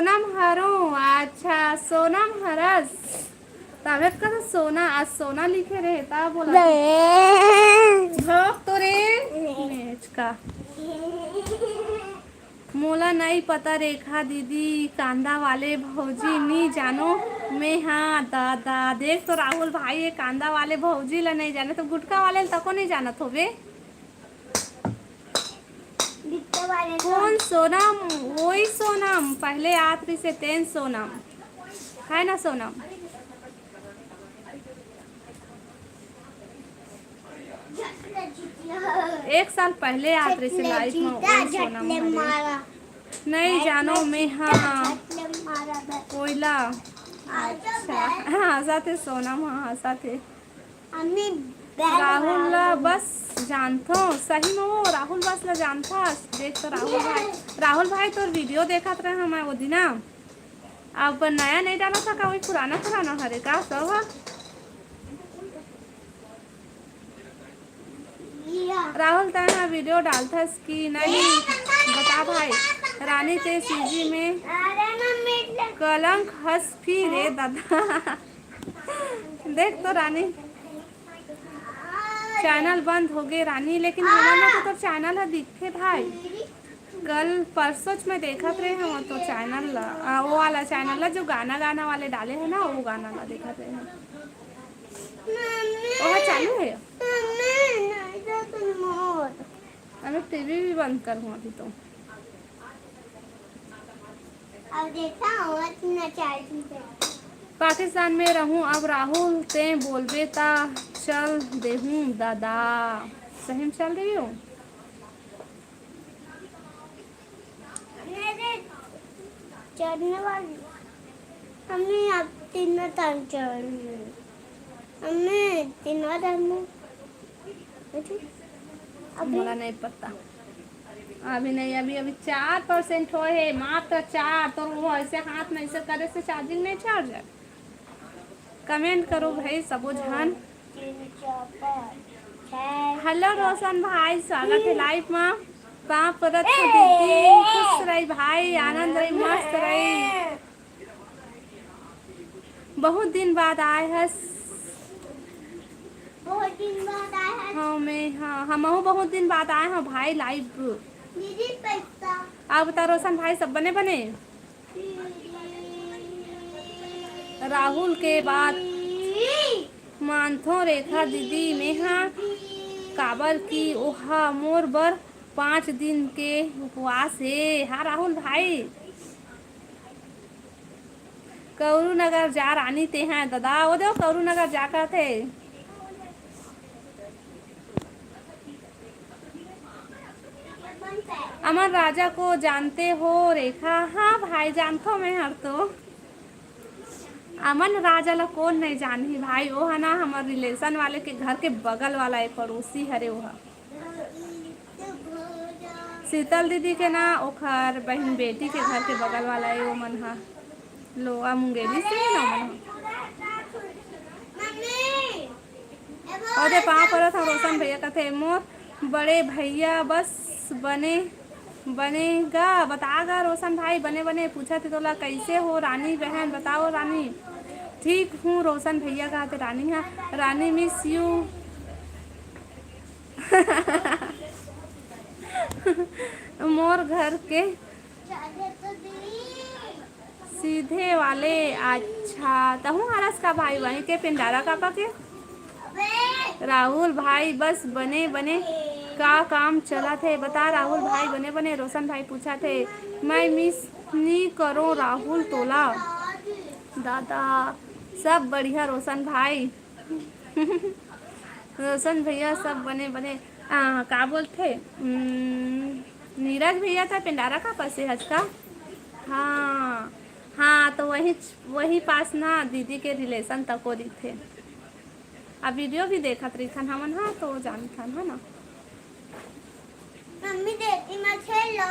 सोनम हरो। अच्छा, सोनम हरस। तबे तो सोना, आज सोना लिखे रहे, ता बोला। भोग तो रे। मेच का। मोला नई पता रेखा दीदी, कांदा वाले भौजी नी जानो। मैं, हाँ दादा, देख तो राहुल भाई ये कांदा वाले भौजी ला नहीं जाने, तो गुटखा वाले ला तको नहीं जानत होबे। गुटखा वाले तो कौन सोनम? वही सोनम, पहले आत रही से तेन सोनम, है ना सोनम? एक साल पहले आत रही से लाइफ में, वही सोनम हरे। नहीं जानो मैं, हाँ। कोयला। अच्छा, हाँ, हंसा थे सोनम, हाँ, हंसा थे। राहुल ला बस जानथो, सही में वो राहुल बस ला जानथा। देख तो राहुल भाई, राहुल भाई तोर वीडियो देखत रहे मैं वो दिना। अब नया नहीं डाला था का, वही पुराना पुराना हरे का सब? राहुल, तैं हा वीडियो डालथस कि नहीं? बता भाई। रानी, ते सीजी में कलंक हस फिर रे दादा। देख तो रानी, चैनल बंद हो गए रानी, लेकिन हमन ला तो तोर चैनल ह दिखथे भाई। कल परसों च मैं देखत रहे हूँ तो चैनल ला, आ, वो वाला चैनल ला जो गाना गाना वाले डाले है ना, वो गाना ला देखत रहे हूँ। ओह चालू है। अरे टीवी भी बंद कर हूँ अभी तो। अब देखा, वो इतना चार्जिंग पे। पाकिस्तान में रहूं अब राहुल, ते बोलबे ता चल देहूं दादा। सही में चल देहूं। मेरे चढ़ने वाली। मम्मी, अब तीनों टाइम चढ़ने। मम्मी, तीनों टाइम में। अभी मोला नहीं पता। अभी नहीं, अभी, अभी चार परसेंट होए हे, मात्र चार। तो वो ऐसे हाथ में ऐसे करे से चार्जिंग नहीं चार्ज है। कमेंट करो भाई, सबो झन। तीन, चार, पाँच, छः, हेलो सात। रोशन भाई, स्वागत है लाइव में। पाँव परत हूँ दीदी, खुश रही भाई, आनंद रही, मस्त रही। बहुत दिन बाद आए हस। बहुत दिन बाद आए हस। हाँ, मैं, हाँ, हमहू बहुत दिन बाद आए हूँ भाई लाइव। दीदी पैसा। आप बता रोशन भाई, सब बने बने? राहुल के बात मानथों रेखा दीदी, मेहा, काबर कि ओहा मोर बर पाँच दिन के उपवास हे। हाँ राहुल भाई, कौरू नगर जा रानी तेहा ददा, ओ दे कौरू नगर जा कथे। अमन राजा को जानते हो रेखा? हाँ भाई, जानथो मैं हर तो। अमन राजा ला कौन नहीं जानही भाई, वो है ना हमर रिलेशन वाले के घर के बगल वाला है, पड़ोसी हरे वो है। शीतल दीदी के ना ओखर बहन बेटी के घर के बगल वाला है, वो मन हा लोआ मुंगेली से है ना, वो मन हा। और दे पाँव परत हूँ रोशन भैया, कथे मोर बड़े भैया बस बने, बने गा, बता गा रोशन भाई, बने बने पूछत हे तोला, कैसे हो रानी बहन, बताओ रानी। ठीक हूँ रोशन भैया, कहा थे रानी, हाँ रानी, मिस यू। मोर घर के सीधे वाले। अच्छा, तहूँ हरस का भाई वहीं के पिंडारा कापा के? राहुल भाई, बस बने बने का काम चलत हे? बता राहुल भाई, बने बने। रोशन भाई पूछत हे, मैं मिस नी करो राहुल तोला? दादा, सब बढ़िया रोशन भाई। रोशन भैया, सब बने बने। आ, का बोलथे? उम, नीरज भैया था पिंडारा का पासे हज का? हाँ, हाँ, तो वही, वही पास ना दीदी के रिलेशन तको दिखथे। अब वीडियो भी देखत रहिथन हमन, हाँ, तो जानथन, है ना? मम्मी, देती मैं खेल लो।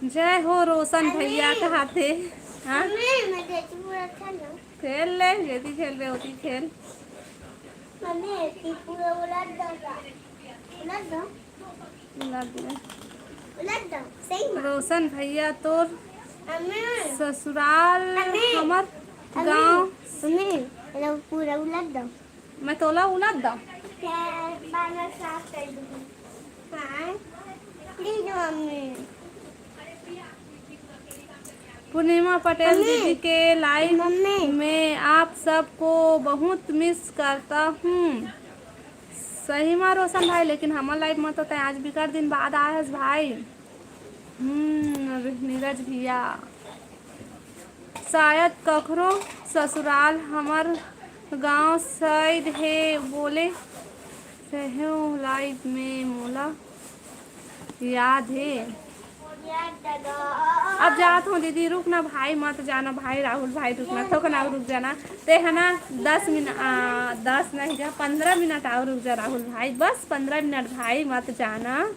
जय हो रोशन भैया कहाथे। हाँ? मम्मी, मैं देती पूरा खेल लो। खेल ले, जेती खेलबे ओती खेल। मम्मी, देती पूरा उलट दो। उलट दो। उलट दे। उलट दो, सही में। रोशन भैया तोर ससुराल हमर गाँव। मम्मी, एला पूरा उलट दो। मैं तोला उलट दो। फिर बाद में साफ कर दूंगी। हाँ, please mummy. Purnima Patel mummy. दीदी के लाइव मम्मी। में आप सबको बहुत मिस करता हूँ। सही मा रोशन भाई, लेकिन हमर लाइव में तो तैं आज बिकट दिन बाद आए हस भाई। हम्म, नीरज भैया, शायद कखरो ससुराल हमर गांव साइड हे बोले रहेव लाइव में, मोला याद हे। अब जात हूँ दीदी, रुक ना भाई, मत जाना भाई, राहुल भाई रुक ना, थोकन अउ रुक जाना। ते है ना, दस मिनट, आ, दस नहीं जा, पंद्रह मिनट अउ रुक जा राहुल भाई, बस पंद्रह मिनट भाई, मत जाना।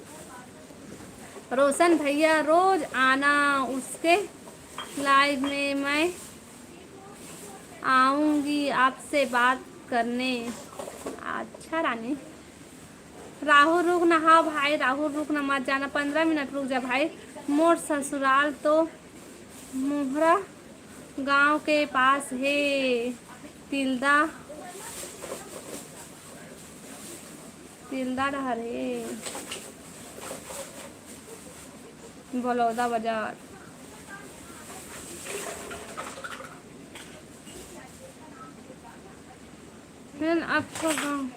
रोशन भैया रोज आना, उसके लाइव में मैं आऊंगी आपसे बात करने। अच्छा रानी, राहुल रुक ना, हाँ भाई राहुल रुक ना, मत जाना, पंद्रह मिनट रुक जा भाई। मोर ससुराल तो मोहरा गांव के पास हे, तिल्दा, तिल्दा डहर हे, बलौदा बाजार। फिर अच्छा गाँव।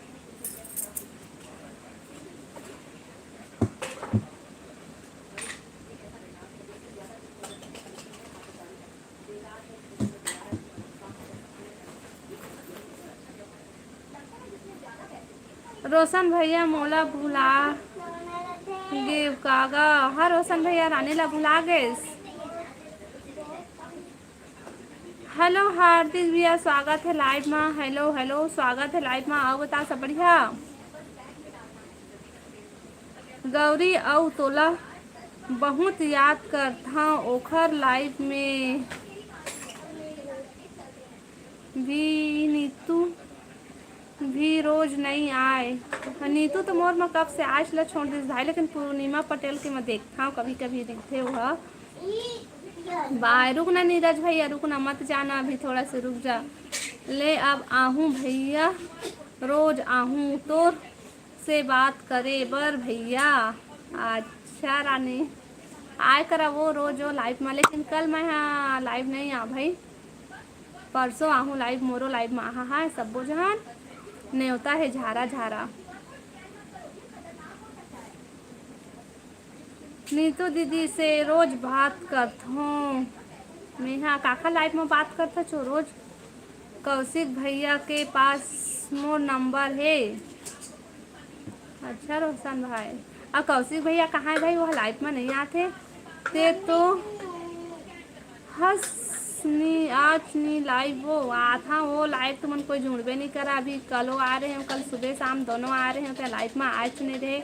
रोशन भैया मोला भुला गेव का गा? हाँ रोशन भैया, रानी ला भुला गेस। हेलो हार्दिक भैया, स्वागत है लाइव मा। हेलो, हेलो, स्वागत है लाइव मा। अउ बता, सब बढ़िया? गौरी, अउ तोला बहुत याद करथंव, ओखर लाइव में भी नीतू भी रोज नई आय। नीतू तो मोर म कब से आयच ल छोड़ दिस भाई, लेकिन पूर्णिमा पटेल के मैं देखथंव, कभी कभी दिखथे ओहा। बाय, रुक ना नीरज भैया, रुक ना, मत जाना, अभी थोड़ा से रुक जा। ले अब आहूँ भैया, रोज आहूँ तोर से बात करे बर भैया। अच्छा रानी, आय करा वो रोज वो लाइव मा, लेकिन कल मैं हा लाइव नहीं आ भाई, परसों आहूँ लाइव, मोरो लाइव मा आहा है सब्बो जहान। नेवता है झारा झारा। नीतू दीदी से रोज बात करथों मेहा। काखर लाइव में बात करथो छो रोज? कौशिक भैया के पास मोर नंबर हे। अच्छा रोशन भाई, अब कौशिक भैया कहाँ है भाई? वो लाइव में नहीं आते। ते तो हस नी, आज नी लाइव वो आथा, वो लाइव तुमन कोई जुड़बे नहीं करा। अभी कलो आ रहे हो, कल सुबह शाम दोनों आ रहे हो, तो लाइव में आज नहीं रहे।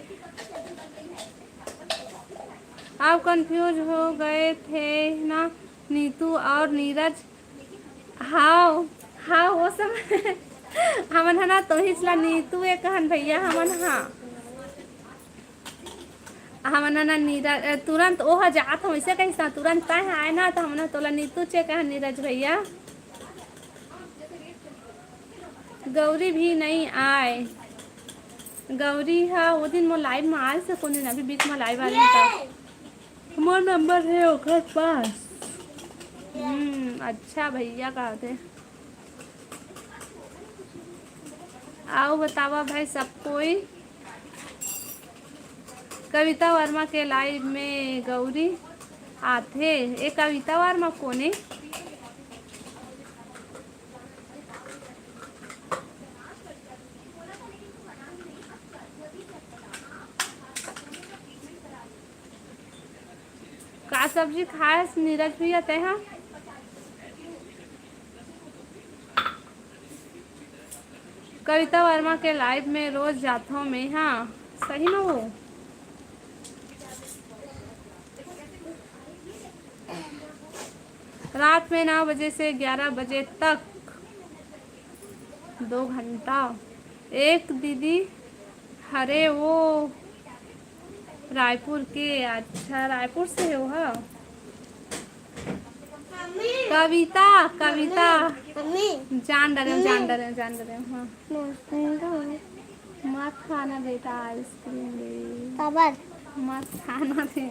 आप कंफ्यूज हो गए थे ना नीतू और नीरज? हाव, हाव, वो समय हमन ह ना तोहिच ला नीतू ए कहन भैया, हमन हा, हमन ह ना नीरज, ए, तुरंत ओह जात हम ऐसे कहिस ना, तुरंत तय ह आए ना, तो हमन ह तोला नीतू चे कहन नीरज भैया। गौरी भी नहीं आए। गौरी हा वो दिन मोर लाइव में आए से कोन दिन, अभी बीच में लाइव आ रही था। मोर नंबर है ओकर पास। हम्म, अच्छा भैया कहते। आओ बतावा भाई सब कोई। कविता वर्मा के लाइव में गौरी आथे। ए कविता वर्मा कोने? का सब्जी खायस नीरज भैया तेहा? कविता वर्मा के लाइव में रोज जाथों मैं, हाँ, सही में वो। रात में नौ बजे से ग्यारह बजे तक दो घंटा। एक दीदी हरे वो रायपुर के, अच्छा, रायपुर से हो हा? कविता, कविता। मम्मी। जान डरेंव, जान मम्मी। डरेंव, जान डरेंव, हाँ। मम्मी। मत खाना बेटा आइसक्रीम रे। काबर? मत खाना रे।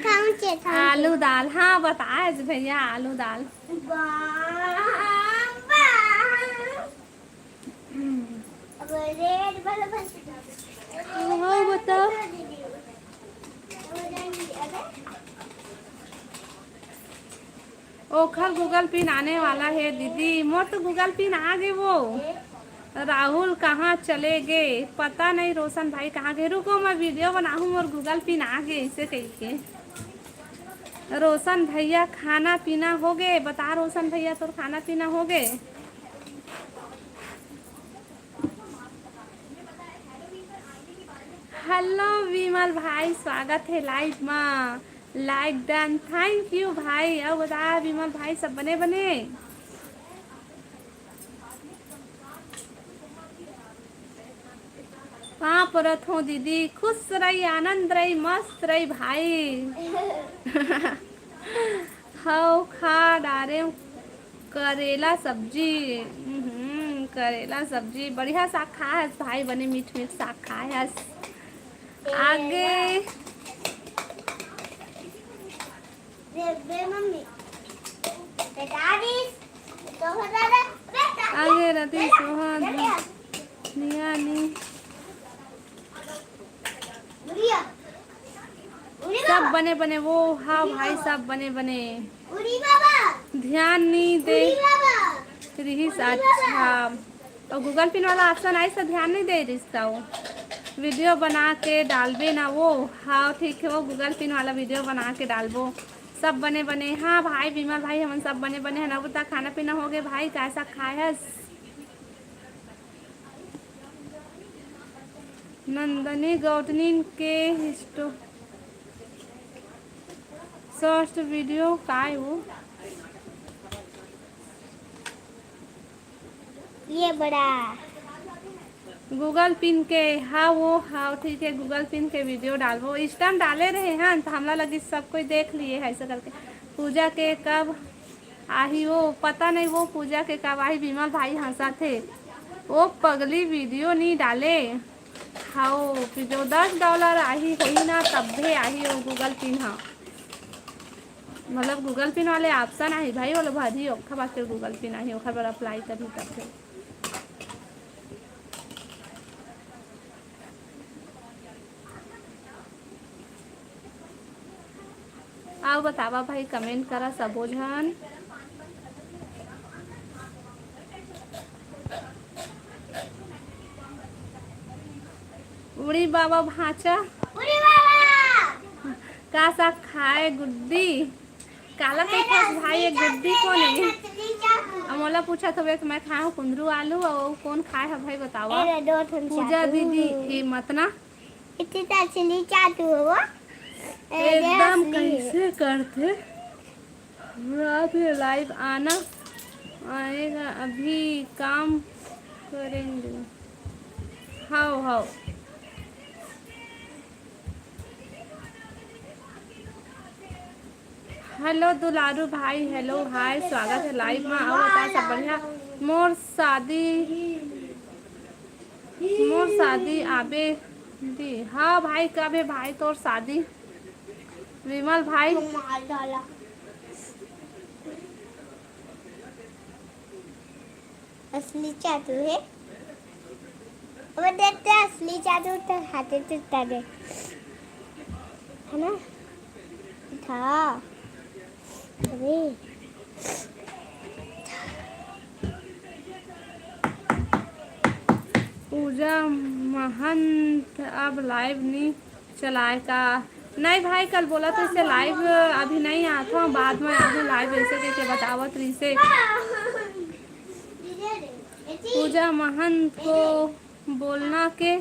खाऊं चे, खाऊं चे। आलू दाल, हाँ, बताए आज भैया, आलू दाल। बा-, बा-, अब रेड वाला बस। हाँ, बताओ। ओखर Google Pin आने वाला हे दीदी। मोर तो Google Pin आ गे वो। राहुल कहाँ चले गे? पता नहीं रोशन भाई कहाँ गे। रुको, मैं वीडियो बनाहूँ, मोर Google Pin आ गे, ऐसे कह के। रोशन भैया, खाना पीना हो गे? बता रोशन भैया, तोर खाना पीना हो गे? हेलो विमल भाई, स्वागत हे लाइव मा। लाइक डन, थैंक यू भाई। अउ बता विमल भाई, सब बने बने? पाँव परत हों दीदी, खुश रही, आनंद रही, मस्त रही भाई। हव, खा डारेंव करेला सब्जी। हम्म, करेला सब्जी, बढ़िया साग खाए हस भाई, बने मीठ मीठ साग खाए हस। आगे दे, दे मम्मी। बेटा दिस, तो हो दादा, बेटा। आगे रति सोहा, बेटा। निया नी। बुढ़िया। बुढ़िया। सब बने बने वो, हाँ भाई, सब बने बने। उड़ी बाबा। ध्यान नी दे उड़ी बाबा। रिहिस, उड़ी अच्छा। बाबा। अउ Google Pin वाला option आइस त ध्यान नहीं दे रिहिस त वो। वीडियो बना के डालबे ना वो। हाँ, ठीक है, वो Google Pin वाला वीडियो बना के डालबो। सब बने बने। हाँ भाई, विमल भाई, हमन सब बने बने हन। अब तक खाना पीना हो गे भाई, काय साग खाए हस? नंदनी गौटनिन के हिस्टो-, शॉर्ट वीडियो काय वो? ये बड़ा। Google Pin के, हाँ वो, हाँ ठीक है, Google Pin के वीडियो डालबो। इस टाइम डाले रहे हैं तो हमला लगी सब कोई देख लिए है ऐसा करके। पूजा के कब आही वो, पता नहीं वो पूजा के कब आही, विमल भाई हंसत हे। वो पगली वीडियो नी डाले। हाओ, कि जो दस डॉलर आही होही ना, तब्बे आही वो Google Pin ह। मतलब Google Pin वाले option आही भाई, वो लोग भरही, ओखर बाद फिर Google Pin आही, ओखर बर apply करही तब फिर। अउ बतावा भाई, comment करा सबो झन। उड़ी बाबा भांचा। उड़ी बाबा। का साग खाए गुड्डी? काला कहिथस भाई, ये गुड्डी कोन हे? अउ मोला पूछत हवे कि मैं खाए हूँ कुंदरू आलू, अउ कोन खाए ह भाई बतावा? पूजा दीदी, ए मत ना। इतनी तो असली चाटू हो वो। ए, एकदम असली। कैसे करथे? रात में लाइव आना आएगा, अभी काम करेंगे। हाओ, हाओ। हेलो दुलारू भाई, हेलो, हाय, स्वागत है लाइव में। अउ बता, सब बढ़िया? मोर शादी, मोर शादी आबे दी। हाँ भाई, कब है भाई तोर शादी? विमल भाई। असली चाटू है। अब देखते हैं असली चाटू तो हाथे टूटा दे। है ना? था। अरे। पूजा महंत अब लाइव नहीं चलाए का? नहीं भाई, कल बोला तो इसे लाइव अभी नहीं आत हूँ, बाद में आहूँ लाइव, ऐसे करके बतावत रहिसे। पूजा महंत को बोलना के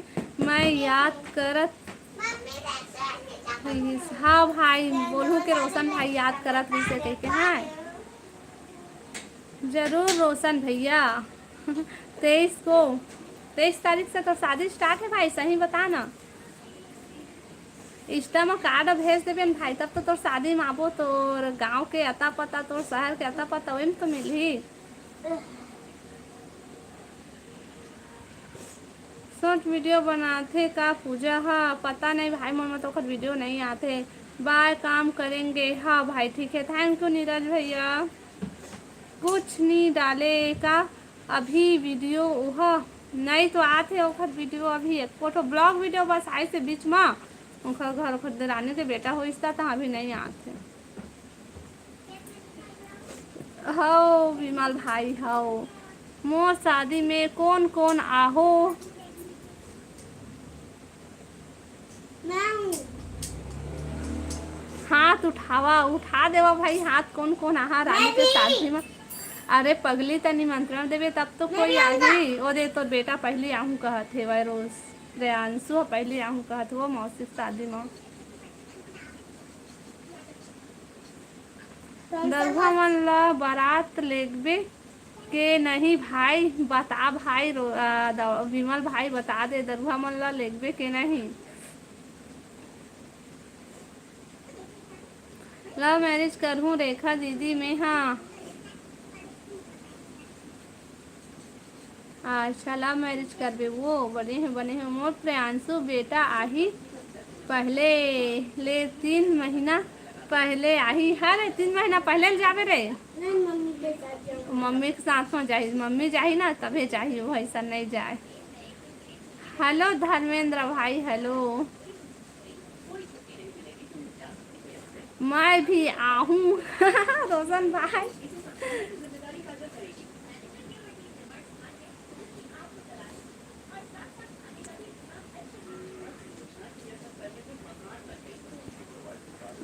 मैं याद करत रहिस। हाँ भाई, बोलूँ के रोशन भाई याद करत रहिसे कहिके। हाँ, जरूर रोशन भैया। तेईस को, तेईस तारीख से तो शादी स्टार्ट है भाई, सही बता ना। Insta म card भेज देबे न भाई, तब तो तोर शादी म आबो। तोर गांव के अता पता, तोर शहर के अता पता, ओही म तो मिलही। Short video बनाथे का पूजा ह? पता नहीं भाई, मोर म तो ओखर video नहीं आथे। Bye, काम करेंगे। हाँ भाई, ठीक है, thank you नीरज भैया। कुछ नहीं डाले का अभी video? ओह, नहीं तो आथे ओखर video। अभी एको ठो vlog video बस आइसे बीच म, ओखर घर, ओखर देरानी के बेटा होइस ता, ता अभी नहीं आथे। हव विमल भाई, हव। मोर शादी में कोन कोन आहो? मैं हूँ। हाथ उठावा, उठा देवा भाई हाथ, कोन कोन आहा रानी के शादी में। अरे पगली, त निमंत्रण देबे तब तो कोई आही। ओ दे, तोर बेटा पहली आहूँ कहत हे, वह रोज रेयांशु ह पहली आहूँ कहत हे, वो मौसी के शादी में। दरुहा मन ला बारात लेगबे के नहीं भाई, बता भाई रो-, आ, द-, विमल भाई, बता दे, दरुहा मन ला लेगबे के नहीं? Love marriage करहूँ रेखा दीदी, मैं हाँ। अच्छा, love marriage करबे वो? बने हे, बने हे। मोर प्रियांशु बेटा आही पहले ले, तीन महीना पहले आही। हरे, तीन महीना पहले ले जाबे रे। नहीं, मम्मी के साथ जाऊँ। मम्मी के साथ में जाही, मम्मी जाही ना तभे जाही, वो ऐसा नहीं जाए। Hello धर्मेंद्र भाई, hello। मैं भी आहूँ रोशन भाई।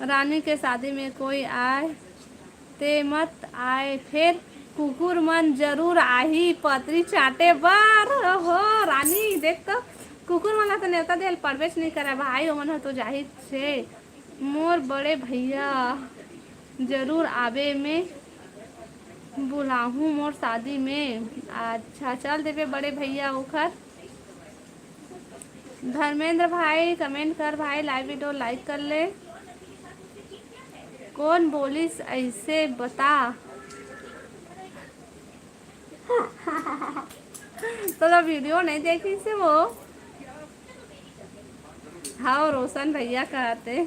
रानी के शादी में कोई आए ते मत आए, फेर कुकुर मन जरूर आही पतरी चाटे बर। हो रानी, देख तो, कुकुर मन ला तो नेवता देल पड़बेच नहीं करे भाई, ओमन ह तो जाही छे। मोर बड़े भैया जरूर आबे, मैं बुलाहूँ मोर शादी में। अच्छा, चल देबे बड़े भैया ओखर। धर्मेंद्र भाई, comment कर भाई, live video like कर ले। कोन बोलिस ऐसे बता? तो, तो video नहीं देखिस वो। हाँ, रोशन भैया कहते।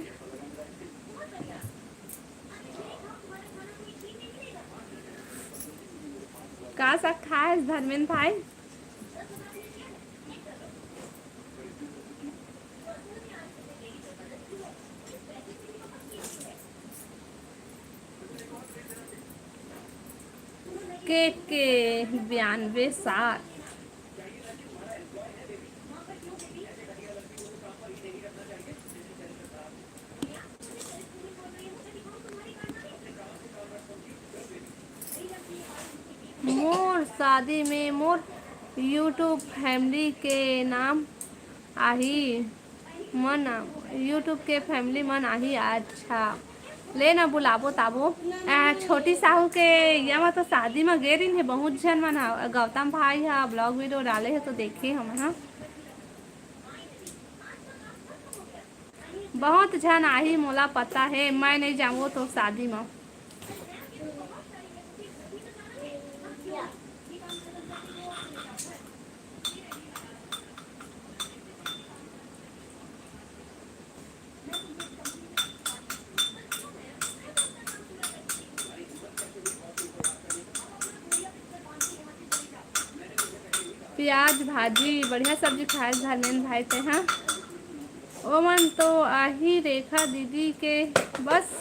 का साग खाए हस धर्मेंद्र भाई? के के बयानबे सात। मोर शादी में मोर YouTube family के नाम आही, मन YouTube के family मन आही। अच्छा, ले ना बुलाबो ताबो। आ, छोटी साहू के ये म तो शादी म गे रिन हे बहुत झन मन ह। गौतम भाई ह vlog video डाले हे तो देखे हम ह। बहुत झन आही, मोला पता हे, मैं नहीं जाऊँ तो शादी म। प्याज भाजी, बढ़िया सब्जी खाए धर्मेंद्र भाई ते हा। ओमन तो आही रेखा दीदी के बस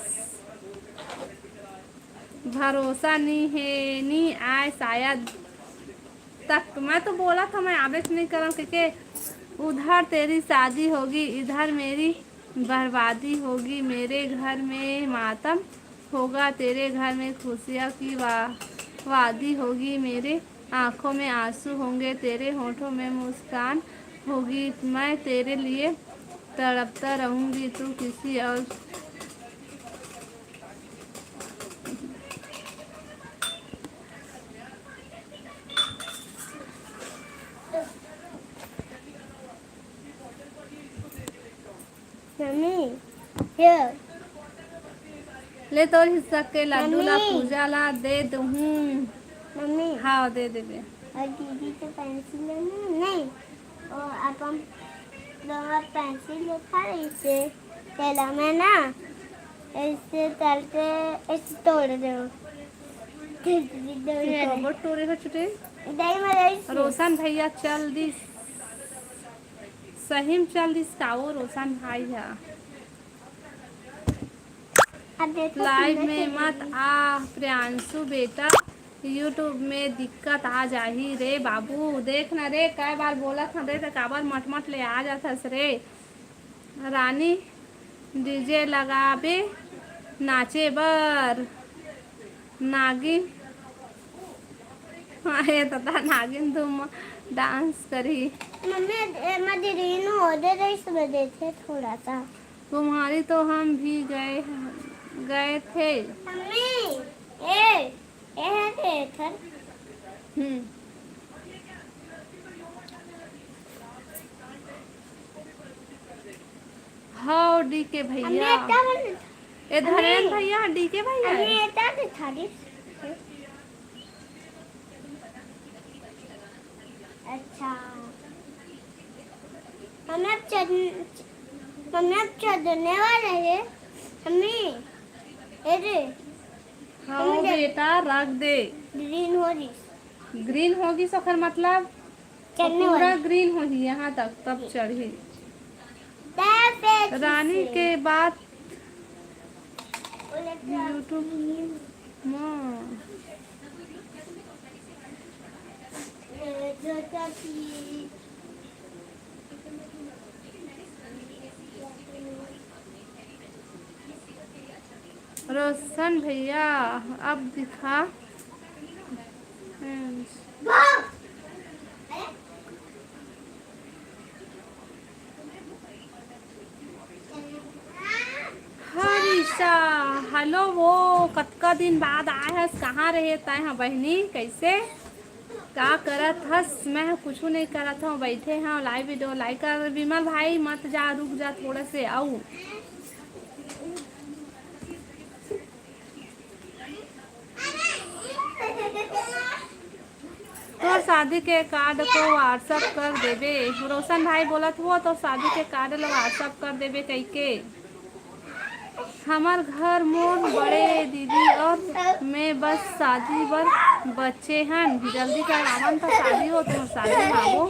भरोसा नी हे, नी आए शायद तक। मैं तो बोला था मैं आबेच नहीं करम, क्योंकि उधर तेरी शादी होगी, इधर मेरी बर्बादी होगी। मेरे घर में मातम होगा, तेरे घर में खुशियाँ की वा-, वादी होगी। मेरे आँखों में आंसू होंगे, तेरे होठों में मुस्कान होगी। मैं तेरे लिए तड़पता रहूँगी, तू किसी और मम्मी, ये। ले तोर हिस्सा के लड्डू ला मम्मी। पूजा ला दे दूहूँ। मम्मी। हाँ, दे देबे। और दीदी के पेंसिल लेना नहीं, और अपन दोनों पेंसिल लेखा इसे तेला में ना, ऐसे तलते ऐसे तोड़ दो। दीदी दौड़ रहे। कबर टोरे हो छुटे। दही में रही से। रोशन भैया चल दिस, सही में चल दिस का वो रोशन भाई है। अब देखो लाइव सुंदर में से मत दीदी। आ प्रियांशु बेटा, YouTube में दिक्कत आ जाही रे बाबू। देख ना रे, कई बार बोलत हन रे, त काबर मटमट ले आ जाथस रे। रानी डीजे लगाबे नाचे बर। नागिन, हाँ, ये तो था, नागिन धूम डांस करी। मम्मी, ए, मदीरीन हो दे रही सुबह देखे थोड़ा सा। तुम्हारी तो हम भी गए, गए थे। मम्मी, ए, ए है थे थर। हम्म। हाँ, डीके भैया। हमने क्या बोला? ए धरेन भैया, डीके भैया। हमने क्या दिखा दी? अच्छा। मम्मी अब चढ़-, मम्मी अब चढ़ने वाला है। मम्मी, ए रे। हाँ, मम्मी, बेटा, रख दे। ग्रीन हो रही। ग्रीन होगी, ओकर मतलब चढ़ने पूरा वाली। ग्रीन होही यहाँ तक, तब चढ़ी। रानी के बात YouTube में। रोशन भैया, अब दिखा। हरीशा, हेलो, वो कतका दिन बाद आए हस, कहाँ रहे तैं ह बहिनी, कैसे, का करत हस? मैं ह कुछू नहीं करत हूँ, बैठे हूँ, लाइव वीडियो लाइक कर। विमल भाई, मत जा, रुक जा थोड़ा से, आऊ। तोर शादी के कार्ड को WhatsApp कर देबे। रोशन भाई बोलत हुआ, तोर शादी के कार्ड ला WhatsApp कर देबे कहिके। हमर घर मोर बड़े दीदी और मैं बस शादी बर बचे हन। जल्दी कर आवन त शादी हो, तुम शादी में आवो।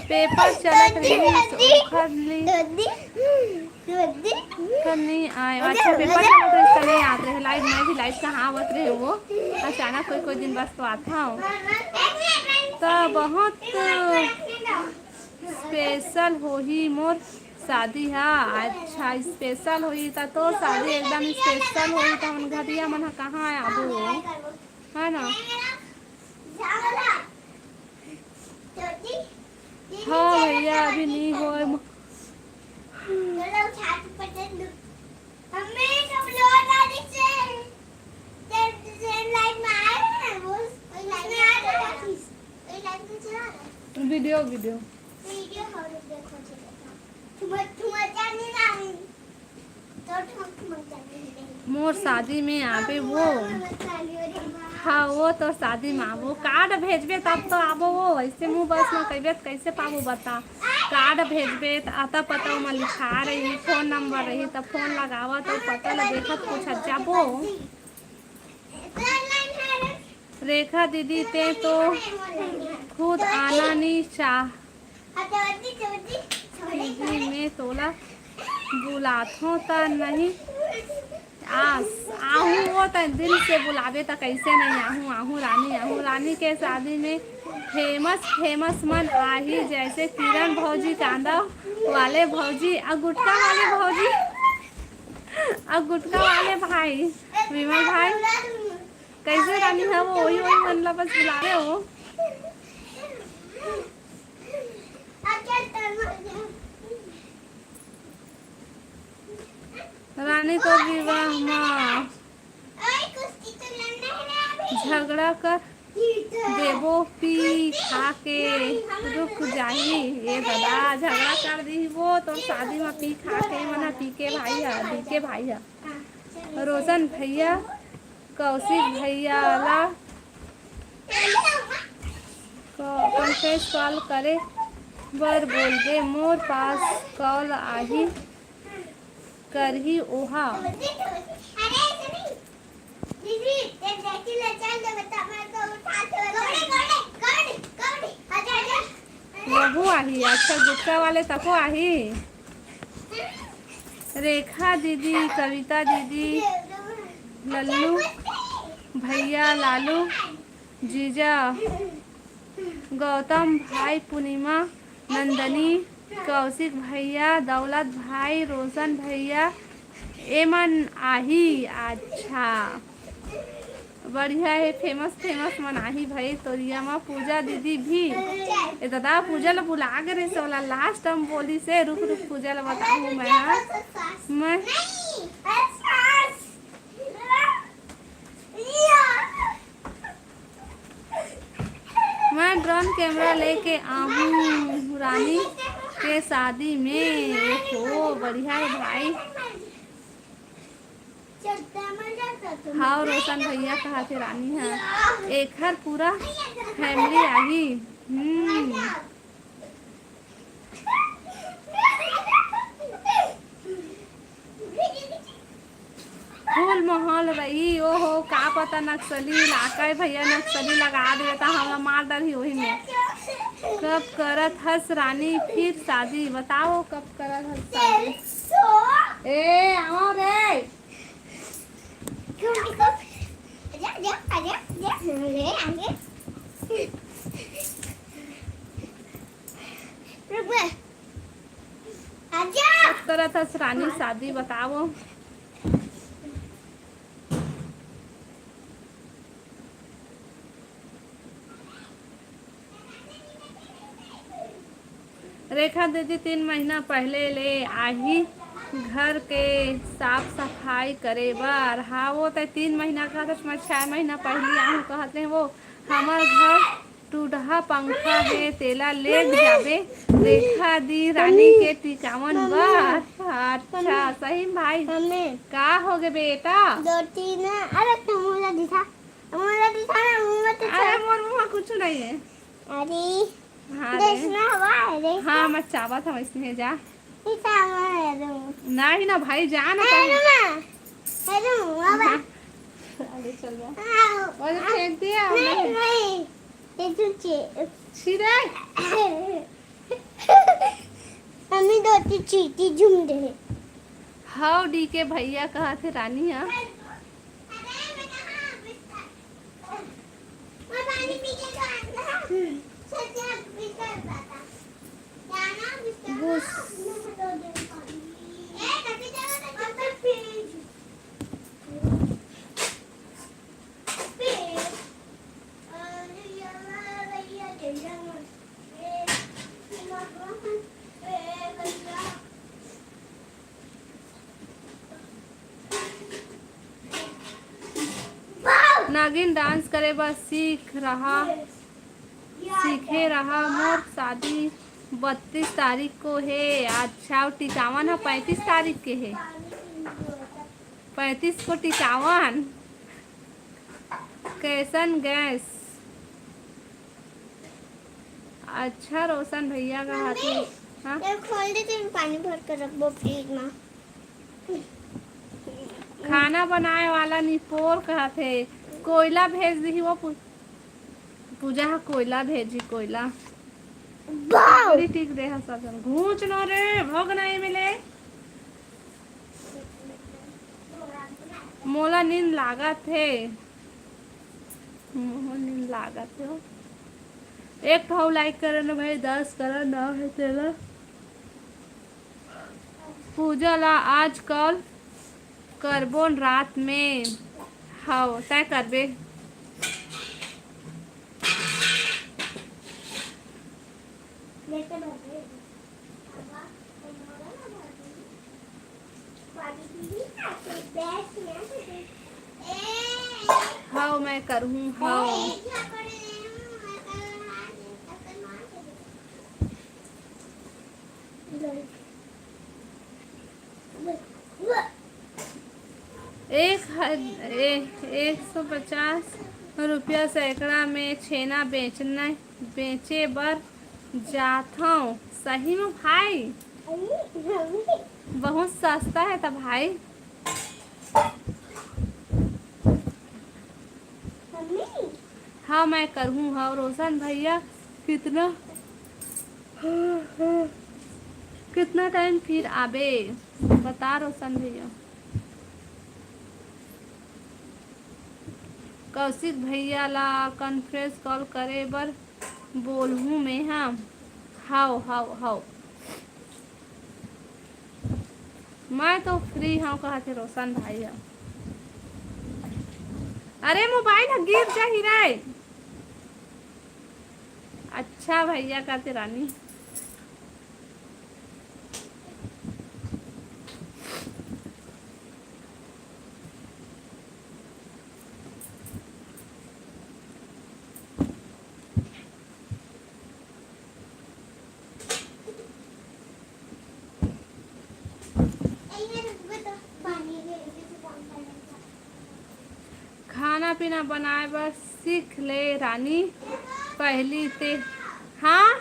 पेपर चलत रहिस, ओखर ले ओखर नहीं आए। अच्छा, पेपर चलत रहिस, त नहीं आत रहे लाइव। मैं भी लाइव कहाँ आवत रहे वो, अचानक कोई कोई दिन बस तो आत हूँ। त बहुत स्पेशल होही मोर शादी हा। अच्छा, स्पेशल होही त तो शादी एकदम स्पेशल होही, त हमन घटिया मन ह कहाँ आबो, है ना? हाँ भैया, अभी नहीं होए म-, वीडियो, वीडियो। मोर शादी में आबे वो। हाँ, वो तो शादी में आबो, कार्ड भेजबे तब तो आबो वो। ऐसे मुँह बस में कहिबे त कैसे पाबो बता? कार्ड भेजबे त आता पता ओमा लिखा रही, फोन नंबर रही, त फोन लगावा त पता ल देखत पूछत जाबो। रेखा दीदी, ते तो खुद आना नी चाह। दीदी, मैं तोला बुलाथों त नहीं आस, आहूँ वो त दिल से बुलाबे त कैसे नहीं आहूँ, आहूँ रानी, आहूँ रानी के शादी में फेमस, फेमस मन आही, जैसे किरण भौजी, कांदा वाले भौजी, अउ गुटखा वाले भौजी, अउ गुटखा वाले भाई, विमल भाई। कैसे रानी है वो, वही, वही मन ला बस बुला रहे हो। रानी तो विवाह मा झगड़ा कर देबो पी खा के रुक जाही। ए दादा, झगड़ा कर दी वो तो शादी में पी खा के, मना पी के भाई है, पी के भाई है। रोशन भैया, कौशिक भैया ला क-, कॉन्फ्रेंस कॉल करे बर बोल दे, मोर पास कॉल आही करही ओहा। वहू आही, अच्छा गुटका वाले तको आही। रेखा दीदी, कविता दीदी, लल्लू भैया, लालू जीजा, गौतम भाई, पूर्णिमा, नंदनी, कौशिक भैया, दौलत भाई, रोशन भैया, एमन आही। अच्छा, बढ़िया है, फेमस फेमस मन आही भाई। तोरिया मा पूजा दीदी भी, ए दादा, पूजा ला बुला के रहे से वाला लास्ट टाइम बोली से, रुक रुक, पूजा ला बताऊँ मैं, हाँ। मैं मैं ड्रोन कैमरा लेके आहूँ रानी के शादी में। ओहो, बढ़िया है भाई। हाव, रोशन भैया कहा थे रानी है, एखर पूरा फैमिली आही। हम्म। फूल माहौल रही, ओहो, का पता नक्सली लागे भैया, नक्सली लगा दे त हमला मार डरही ओही में। कब करत हस रानी फिर शादी, बताओ कब करत हस शादी? ए, आओ रे। रुक बे। आजा। कब करत हस रानी शादी, बताओ। रेखा दीदी तीन महीना पहले ले आही घर के साफ सफाई करे बर। हाँ, वो तो तीन महीना का था, मैं छह महीना पहले आहूँ कहत रहे वो। हमर घर टूटहा पंखा हे, तेला लेग जाबे रेखा दी रानी के टिकावन बर। अच्छा, सही में भाई? का होगे बेटा? दो तीन, अरे तुम मुझे दिखा, मुझे दिखा ना, मुंह में तो अरे मोर मुंह में कुछ नहीं है। अरे हाँ रे। देखना हवा है, देखना। हाँ, मैं चावत हूँ इसमें जा। नहीं ना भाई, जा ना। अरे चल जा। वो जो फेंक दिया हमने। नहीं, नहीं। ये तो चे- छिरे। हमें दो तीन चीटी झूम दे। हाउ डी के भैया कहा थे रानी हा। नागिन डांस करे बर सीख रहा, सीखे रहा। मोर शादी बत्तीस तारीख को हे। अच्छा, अउ टिकावन ह पैंतीस तारीख के हे। पैंतीस को टिकावन। कैसन गैस? अच्छा, रोशन भैया का हाथ में। हाँ? ये खोल दे, तो पानी भर के रखबो फ्रिज में। खाना बनाए वाला निपोर कहत हे, कोयला भेज दिही वो पू-, पूजा ह कोयला भेजी, कोयला। बड़ी टिक दे ह सजन। घूंच नो रे, भोग नहीं मिले। मोला नींद लागत हे। मोला नींद लागत हे। एक ठो लाइक करे न भाई, दस करे न हे तेला। पूजा ला आज कॉल करबोन रात में। हव, तय करबे। हव, मैं करहूँ, हव। एक ह-, ए-, एक सौ पचास रुपया सैकड़ा में छेना बेचना, बेचे बर जाथव। सही में भाई, बहुत सस्ता है त भाई। हाँ, मैं करहूँ। हाँ, रोशन भैया, कितना, कितना टाइम फिर आबे, बता रोशन भैया। कौशिक भैया ला कॉन्फ्रेंस कॉल करे बर बोलहूँ मैं। हाँ, हाव, हाव, हाव। मैं तो फ्री हूँ, कहत हे रोशन भाई ह। अरे, मोबाइल ह गिर जाही रे। अच्छा भैया, कहते रानी। खाना पीना बनाए बर सीख ले रानी, पहली ते। हाँ,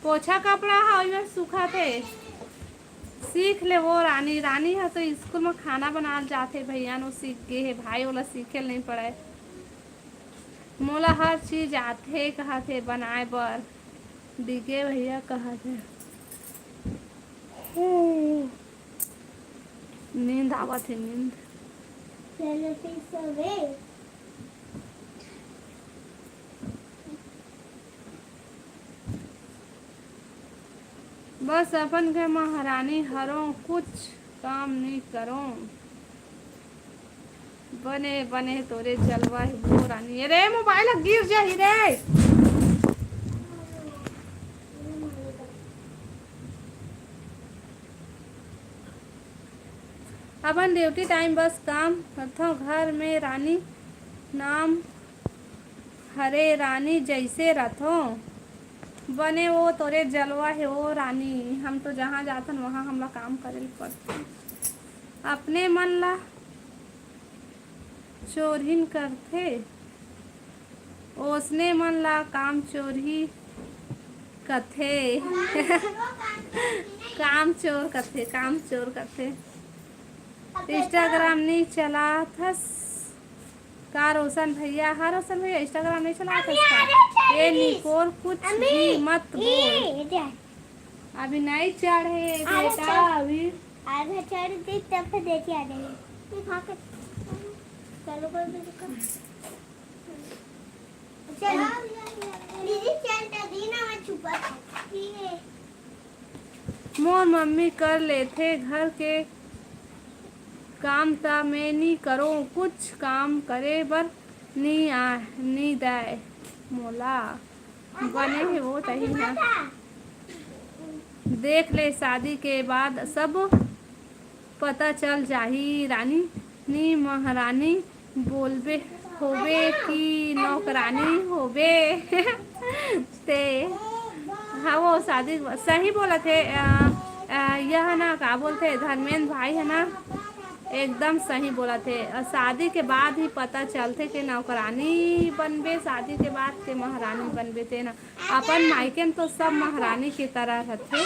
पोछा कपड़ा ह, ओइमे सुखाथे। सीख ले वो रानी। रानी ह तो स्कूल में खाना बनाए जाथे भैया, वो सीख गे हे भाई, ओला सीखे ल नहीं पड़े। मोला हर चीज आथे, कहत हे बनाए बर। डीके भैया कहत हे। नींद आवत हे, नींद। चलो फिर सोवे। बस अपन घर महारानी हरों, कुछ काम नहीं करों। बने बने तोरे जलवा हे वो रानी। अरे, मोबाइल गिर जाही रे। अपन ड्यूटी टाइम बस काम करथों, घर में रानी नाम हरे रानी जैसे रथों। बने वो तोरे जलवा हे वो रानी, हम तो जहाँ जाथन वहाँ हमला काम करे ल पड़थे। अपने मन ला चोरहिन करथे, ओसने मन ला काम चोरही कथे। काम चोर कथे, काम चोर कथे। Instagram नहीं चलाथस का रोशन भैया? हाँ रोशन भैया, Instagram नहीं चलाथस का? ये निकोर, कुछ भी मत बोल। अभी नहीं चढ़े बेटा, अभी आधा चढ़ दी तब फिर देखिए आ जाएगी। ये खा के चालू कर दे इसको। चलो, दीदी चल तो दी ना, मैं छुपा था। ठीक है। मोर मम्मी कर लेथे घर के काम, त मैं नी करों, कुछ काम करे बर नी आ, नी दय मोला। बने हे वो तही ना। देख ले, शादी के बाद सब पता चल जाही रानी, नी महारानी बोलबे होबे कि नौकरानी होबे। ते हाँ, वो शादी सही बोलत हे। अ, अ, यह ना का बोलथे धर्मेंद्र भाई है ना, एकदम सही बोलत हे। अ, शादी के बाद ही पता चलथे कि नौकरानी बनबे, शादी के बाद के महारानी बनबे ते ना। अपन मायके में तो सब महारानी की तरह रहथे।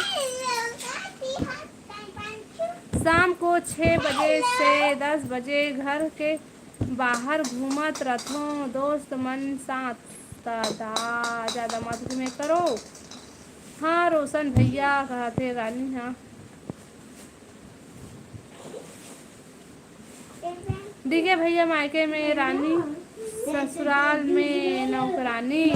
शाम को छः बजे से दस बजे घर के बाहर घूमत रथों दोस्त मन साथ। दादा, ज्यादा मत घूमे करो। हाँ रोशन भैया, कहत हे रानी, हाँ। डीके भैया मायके में रानी, ससुराल में नौकरानी।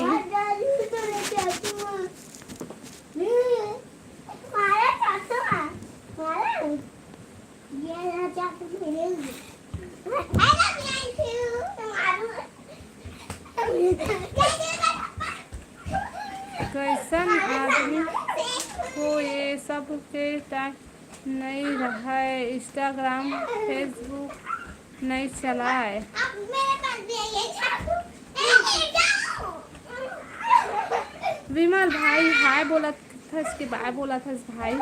कैसन आदमी हो ये सब के टाइम नइ रहय, Instagram, Facebook नइ चलाय। विमल भाई, हाय बोलत हस कि बाय बोलत हस भाई?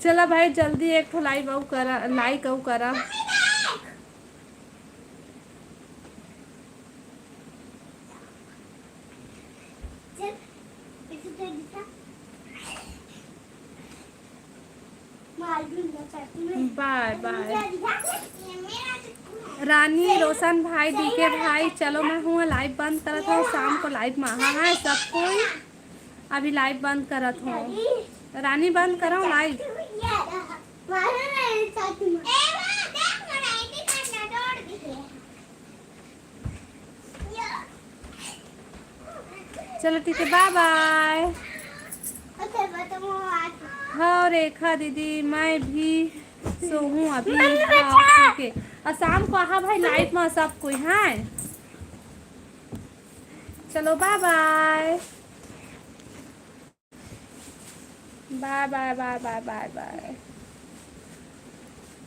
चला भाई, जल्दी एक ठो लाइव अउ करा, लाइक अउ करा। बाय बाय। रानी, रोशन भाई, डीके भाई, चलो मैं हूँ लाइव बंद करत हूँ, शाम को लाइव में आहा है सब कोई। अभी लाइव बंद करत हूँ। रानी, बंद करो लाइव। चलो ठीक है, बाय बाय। हाँ रेखा दीदी, मैं भी सोहूँ अभी। हाँ, ठीक है। और शाम को आहा भाई लाइव में सब कोई, हाँ। चलो बाय बाय। बाय बाय, बाय बाय, बाय बाय।